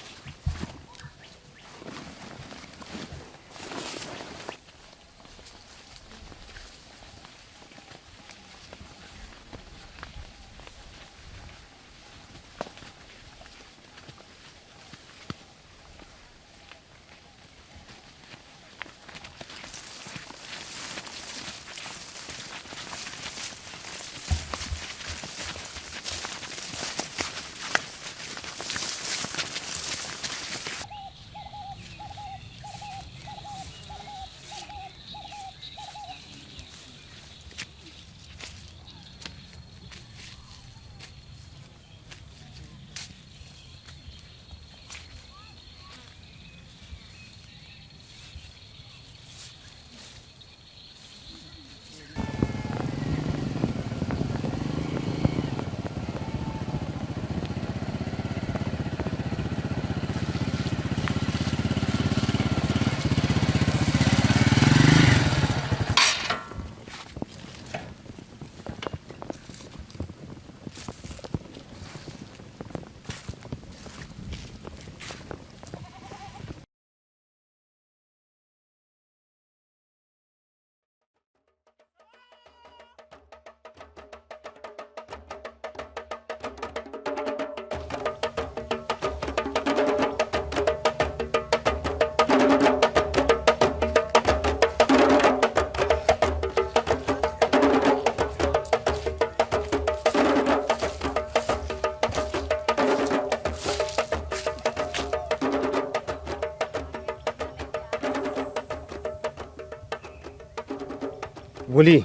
Boli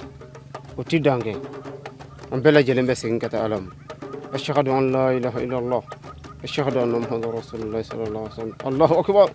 o ti dan kɛ, an bɛɛ lajɛlen bɛ segin ka taa Ala ma. Ashhadu an la ilaha illallah, ashhadu anna muhammadan rasulullah sallallahu alaihi wasallam. Allahu akbar.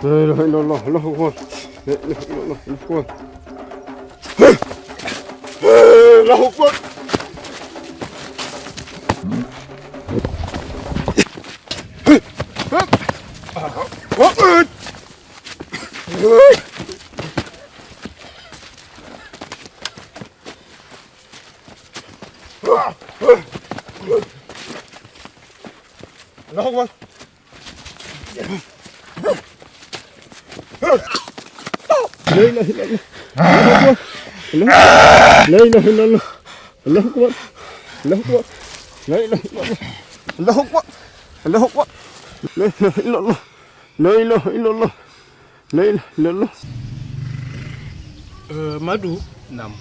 لا إله إلا الله الله أكبر لا إله إلا الله الله أكبر الله أكبر. الله أكبر. لا إله إلا الله لا إله إلا الله الله أكبر الله أكبر لا إله إلا الله الله أكبر الله أكبر لا إله إلا الله لا إله إلا الله لا إله إلا الله. Madu. Naamu.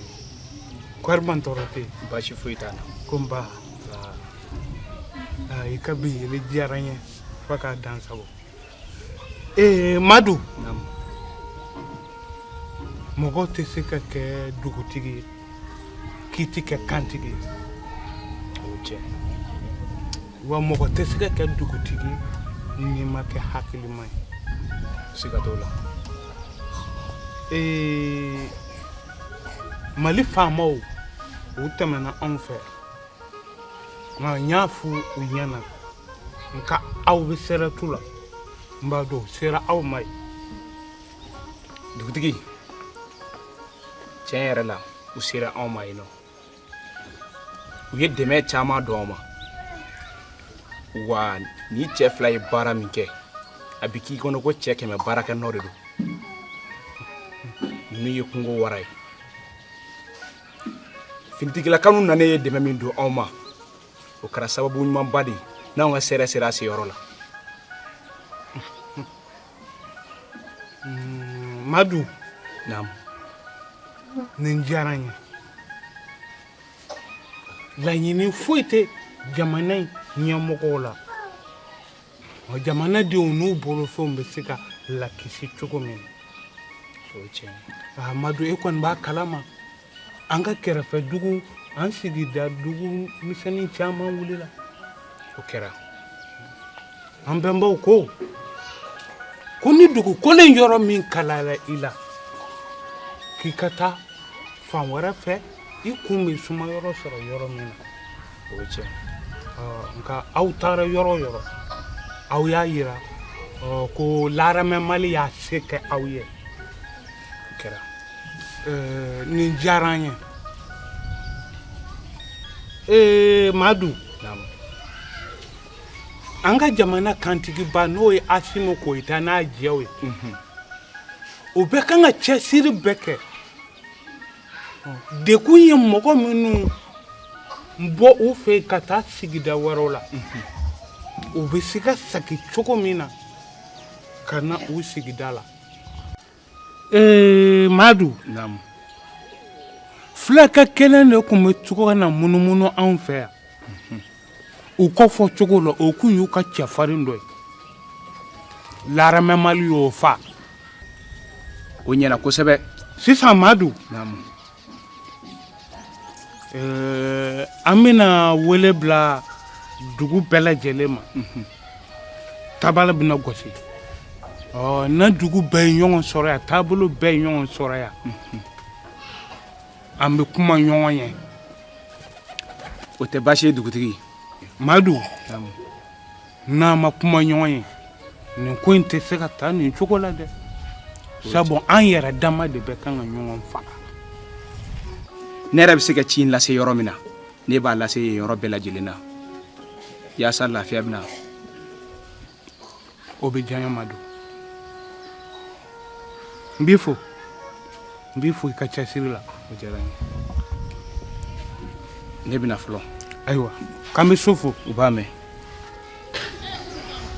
Kɔri ban tɔɔrɔ tɛ yen? Baasi foyi t'an na. Ko n ba. I ka bi yeli diyara n ye fo k'a dan sago. Madu. Naamu. Mɔgɔ tɛ se ka kɛ dugutigi ye k'i tɛ kɛ kantigi ye. O ye tiɲɛ. Wa mɔgɔ tɛ se ka kɛ dugutigi ye n'i ma kɛ hakilima ye. Siga t'o la. Mali faamaw u tɛmɛna anw fɛ, nka n y'a fɔ u ɲɛna nka aw bɛ sɛrɛtu la, n b'a dɔn u sera aw ma yen. Dugutigi, tiɲɛ yɛrɛ la u sera anw ma yen nɔ, u ye dɛmɛ caman don anw ma. Wa ni cɛ fila ye baara min kɛ, a bɛ k'i kɔnɔ ko cɛ 100 baarakɛ nɔ de don. Ninnu ye kungo wara ye. Finitigilakaw nanen ye dɛmɛ min don anw ma, o kɛra sababu ɲumanba de ye n'anw ka sɛrɛ sera a seyɔrɔ la. Madu. Naamu. Nin diyara n ye. Laɲini foyi tɛ jamana in ɲɛmɔgɔw la, jamanadenw n'u bolofɛnw bɛ se ka lakisi cogo min na. O ye tiɲɛ ye. Madu, e kɔni b'a kalama an ka kɛrɛfɛ dugu, an sigida dugu misɛnnin caman wulila. O kɛra. An bɛnbaw ko ko ni dugukolo in yɔrɔ min kalayara i la, k'i ka taa fan wɛrɛ fɛ, i kun bɛ suma yɔrɔ sɔrɔ yɔrɔ min na. O ye tiɲɛ. Nka aw taara yɔrɔ o yɔrɔ, aw y'a yira ko l'armée Mali y'a se kɛ aw ye. O kɛra. Nin diyara an ye. Madu. Naamu. An ka jamana kantigiba n'o ye Asimi Goyita n'a jɛw ye, o bɛɛ kan ka cɛsiri bɛɛ kɛ. Degun ye mɔgɔ minnu bɔ u fɛ ka taa sigida wɛrɛw la, u bɛ se ka segin cogo min na ka na u sigida la. Madu. Naamu. Fulakɛ kelen de tun bɛ cogo ka na munumunu anw fɛ yan. U ko fɔ cogo la, o kun y'u ka cɛfarin dɔ ye. L'armée Mali y'o fa. O ɲɛna kosɛbɛ. Sisan Madu. Naamu. An bɛna wele bila dugu bɛɛ lajɛlen ma. Tabala bɛna gosi. Ɔ na dugu bɛɛ ye ɲɔgɔn sɔrɔ yan, taabolo bɛɛ ye ɲɔgɔn sɔrɔ yan, an bɛ kuma ɲɔgɔn ye. O tɛ baasi ye, dugutigi. Madu, n'an ma kuma ɲɔgɔn ye, nin ko in tɛ se ka taa nin cogo la dɛ, sabu an yɛrɛ dama de bɛ kan ka ɲɔgɔn faga. Ne yɛrɛ bɛ se ka ci in lase yɔrɔ min na, ne b'a lase yen yɔrɔ bɛɛ lajɛlen na yaasa lafiya bɛ na. O bɛ diya n ye, Madu. N b'i fo, n b'i fo i ka cɛsiri la, o diyara n ye. Ne bɛ na fɔlɔ. Ayiwa, k'an bɛ so fo. U b'a mɛn.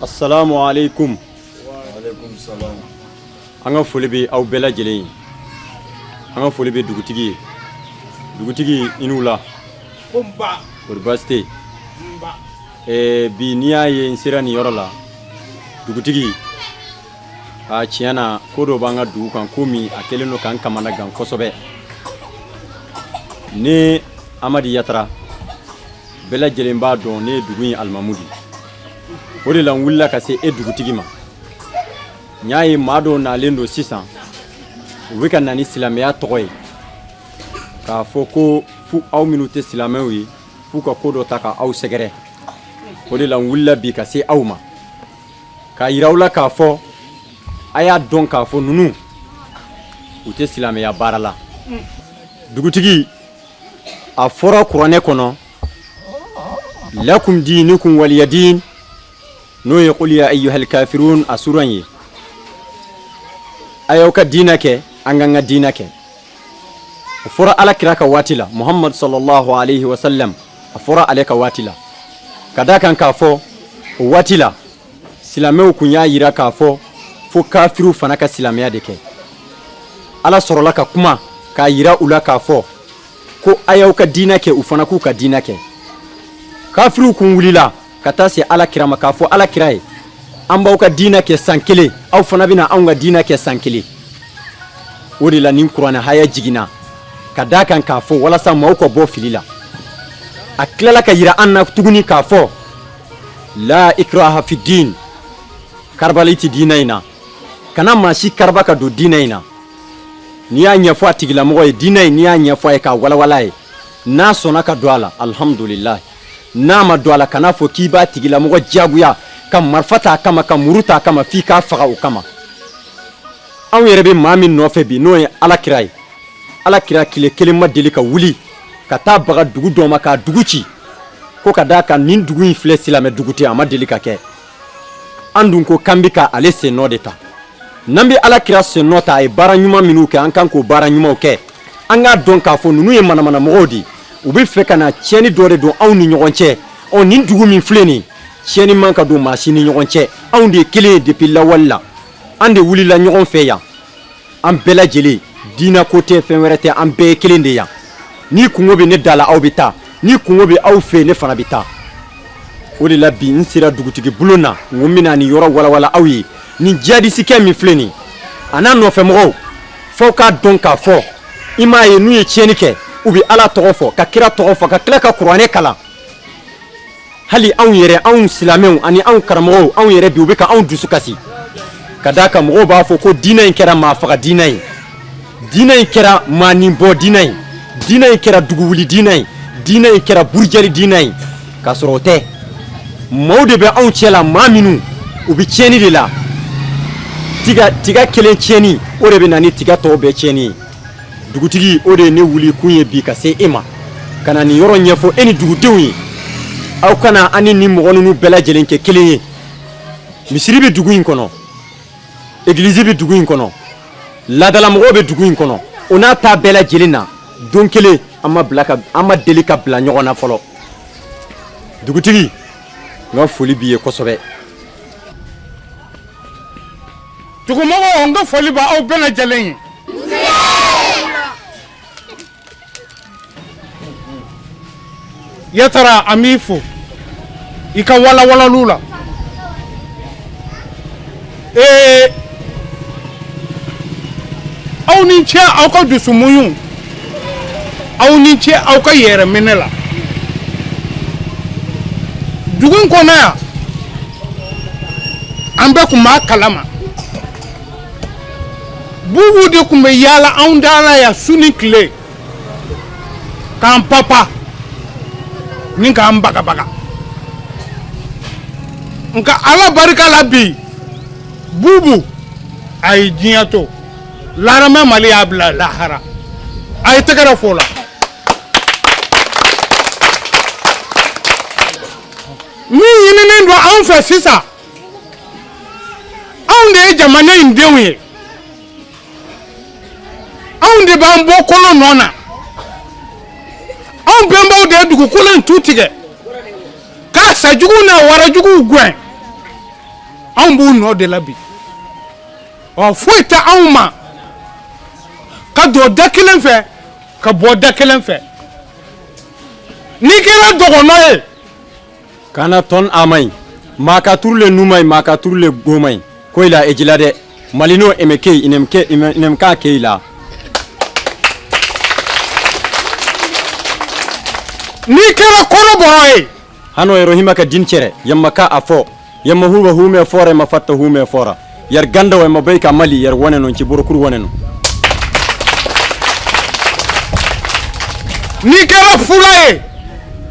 Assalamu alaikum. Alaikum salam. An ka foli bɛ aw bɛɛ lajɛlen ye. An ka foli bɛ dugutigi ye. Dugutigi, i ni wula. Ko nba. Kori baasi tɛ yen? Nba. Ɛɛ, bi n'i y'a ye n sera nin yɔrɔ la, dugutigi, a tiɲɛ na, ko dɔ b'an ka dugu kan, ko min a kɛlen don k'an kamana gan kosɛbɛ. Ne Amadi Yatara, bɛɛ lajɛlen b'a dɔn ne ye dugu in alimamu de ye. O de la n wulila ka se e dugutigi ma. N y'a ye maa dɔw nalen don sisan, u bɛ ka na ni silamɛya tɔgɔ ye k'a fɔ ko fu aw minnu tɛ silamɛw ye, f'u ka ko dɔ ta ka aw sɛgɛrɛ. O de la n wulila bi ka se aw ma k'a yira aw la k'a fɔ a y'a dɔn k'a fɔ ninnu u tɛ silamɛya baara la. Dugutigi, a fɔra kuranɛ kɔnɔ, lakum dinukum waliya din, n'o ye qul ya ayyuhal kafirun a suran ye. A y'aw ka diinɛ kɛ, an k'an ka diinɛ kɛ. O fɔra Ala kira ka waati la, Muhammad sallallahu alaihi wasallam, a fɔra ale ka waati la, ka d'a kan k'a fɔ o waati la silamɛw kun y'a yira k'a fɔ fo kafiriw fana ka silamɛya de kɛ. Ala sɔrɔla ka kuma k'a yira u la k'a fɔ ko a y'aw ka diinɛ kɛ, u fana k'u ka diinɛ kɛ. Kafiriw kun wulila ka taa se Ala kira ma k'a fɔ Ala kira ye, an b'aw ka diinɛ kɛ san kelen, aw fana bɛna anw ka diinɛ kɛ san kelen. O de la nin kuranɛ haya jiginna ka d'a kan k'a fɔ walasa maaw ka bɔ fili la. A tilala ka yira an na tuguni k'a fɔ la ikraha fi din, karabali tɛ diinɛ in na, kana maa si karaba ka don diinɛ in na. N'i y'a ɲɛfɔ a tigilamɔgɔ ye diinɛ in, n'i y'a ɲɛfɔ a ye k'a walawala a ye, n'a sɔnna ka don a la, alhamdulilayi. N'a ma don a la, kan'a fɔ k'i b'a tigilamɔgɔ diyagoya ka marifa t'a kama, ka muru t'a kama, f'i k'a faga o kama. Anw yɛrɛ bɛ maa min nɔfɛ bi, n'o ye Ala kira ye, Ala kira tile kelen ma deli ka wuli ka taa baga dugu dɔ ma k'a dugu ci ko ka d'a kan nin dugu in filɛ, silamɛ dugu tɛ, a ma deli ka kɛ. An dun ko k'an bɛ ka ale sennɔ de ta. N'an bɛ Ala kira sennɔ ta, a ye baara ɲuman minnu kɛ, an kan k'o baara ɲumanw kɛ. An k'a dɔn k'a fɔ ninnu ye manamanamɔgɔw de ye, u bɛ fɛ ka na tiɲɛni dɔ de don anw ni ɲɔgɔn cɛ. Ɔ, nin dugu min filɛ nin, tiɲɛni man ka don maa si ni ɲɔgɔn cɛ. Anw de ye kelen ye depuis lawale la, an de wulila ɲɔgɔn fɛ yan, an bɛɛ lajɛlen, diinɛ ko tɛ, fɛn wɛrɛ tɛ, an bɛɛ ye kelen de yan. Ni kungo bɛ ne da la, aw bɛ taa, ni kungo bɛ aw fɛ, ne fana bɛ taa. O de la bi n sera dugutigi bulon na, n ko n bɛna nin yɔrɔ walawala aw ye. Nin jihadisikɛ min filɛ nin, a n'a nɔfɛmɔgɔw, f'aw k'a dɔn k'a fɔ i m'a ye, n'u ye tiɲɛni kɛ, u bɛ Ala tɔgɔ fɔ, ka kira tɔgɔ fɔ, ka tila ka kuranɛ kalan. Hali anw yɛrɛ, anw silamɛw ani anw karamɔgɔw, anw yɛrɛ bi u bɛ ka anw dusu kasi, ka d'a kan mɔgɔw b'a fɔ ko diinɛ in kɛra maa faga diinɛ ye, diinɛ in kɛra maa nin bɔ diinɛ ye, diinɛ in kɛra dugu wuli diinɛ ye, diinɛ in kɛra burujali diinɛ ye, k'a sɔrɔ o tɛ. Maaw de bɛ anw cɛ la, maa minnu u bɛ tiɲɛni de la. Tiga tiga kelen tiɲɛni, o de bɛ na ni tiga tɔw bɛɛ tiɲɛni ye. Dugutigi, o de ye ne wuli kun ye bi ka se e ma, ka na nin yɔrɔ ɲɛfɔ e ni dugudenw ye. Aw kana an ni nin mɔgɔ ninnu bɛɛ lajɛlen kɛ kelen ye. Misiri bɛ dugu in kɔnɔ, egilizi bɛ dugu in kɔnɔ, laadalamɔgɔw bɛ dugu in kɔnɔ. O n'a ta bɛɛ lajɛlen na, don kelen an ma bila ka an ma deli ka bila ɲɔgɔn na fɔlɔ. Dugutigi, n ka foli b'i ye kosɛbɛ. Dugumɔgɔw, n ka foli bɛ aw bɛɛ lajɛlen ye. Yatara, an b'i fo i ka walawalaliw la. Ee, aw ni ce aw ka dusumuɲu, aw ni ce aw ka yɛrɛminɛ la. Dugu in kɔnɔ yan, an bɛɛ tun b'a kalama. Bubu de tun bɛ yaala anw da la yan su ni tile k'an papa ni k'an bagabaga nka ala barika la bi bubu a ye diɲɛ to l'armée Mali y'a bila lahara a ye tɛgɛrɛ fɔ o la min ɲininen don anw fɛ sisan anw de ye jamana in denw ye anw de b'an bɔkolo nɔ na anw bɛnbaw de ye dugukolo in tu tigɛ k'a sajugu n'a warajuguw gɛn anw b'u nɔ de la bi ɔ foyi tɛ anw ma ka don da kelen fɛ ka bɔ da kelen fɛ n'i kɛra dɔgɔnɔ ye Kana ton amai maka turle numai maka turle gomai koila ejila dɛ malino emeke inemke inemka keila n'i kɛra kɔrɔbɔrɔ ye hano erohima ka din cere yamma ka a fo yamma huba hume fora ma fatta hume fora yar ganda wa ma bai ka mali yar wane non ci borokuru wane no n'i kɛra fula ye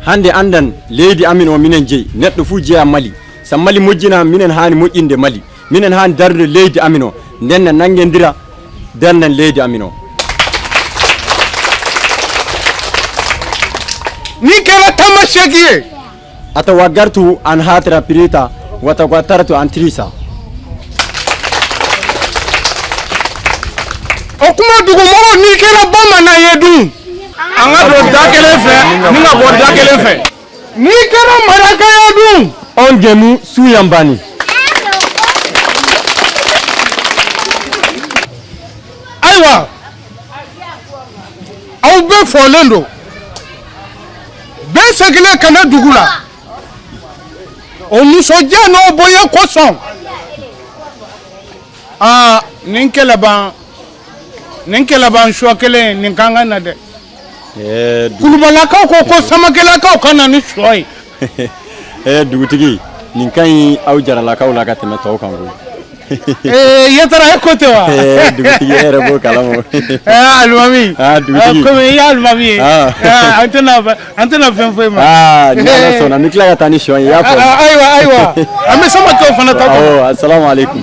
hande andan leydi amin o minen jeeyi neɗɗo fuu jeeya mali so mali moƴƴina minen hani moƴƴinde mali minen hani darde leydi amin o ndenna nangguedira darden leydi amin o n'i kɛra tamaseki ye ata waggartu an hatira pirita wata gwattartu an tirisa o kuma dugumɔgɔw n'i kɛra bamanan ye dun an ka don da kelen fɛ ni ka bɔ da kelen fɛ n'i kɛra maraka ye dun on gemu suyanbani ayiwa aw bɛɛ fɔlen don bɛɛ seginnen ka na dugu la o nisɔndiya n'o bonya kosɔn aa nin kɛlɛban nin kɛlɛban sɔ kelen nin kan ka na dɛ kulubalakaw ko ko samakelakaw ka na ni sɔ ye Dugutigi nin ka ɲi aw jaralakaw la ka tɛmɛ tɔw kan koyi. Yatara e ko tɛ wa? Dugutigi e yɛrɛ b'o kalama. Alimami. Dugutigi. Komi i ye alimami ye. An tɛna fɛn fɔ e ma. Ni Ala sɔnna n bɛ tila ka taa ni sɔ ye i y'a faamu. Ayiwa ayiwa an bɛ samakɛw fana ta kɔnɔ. Awɔ asalamu aleykum.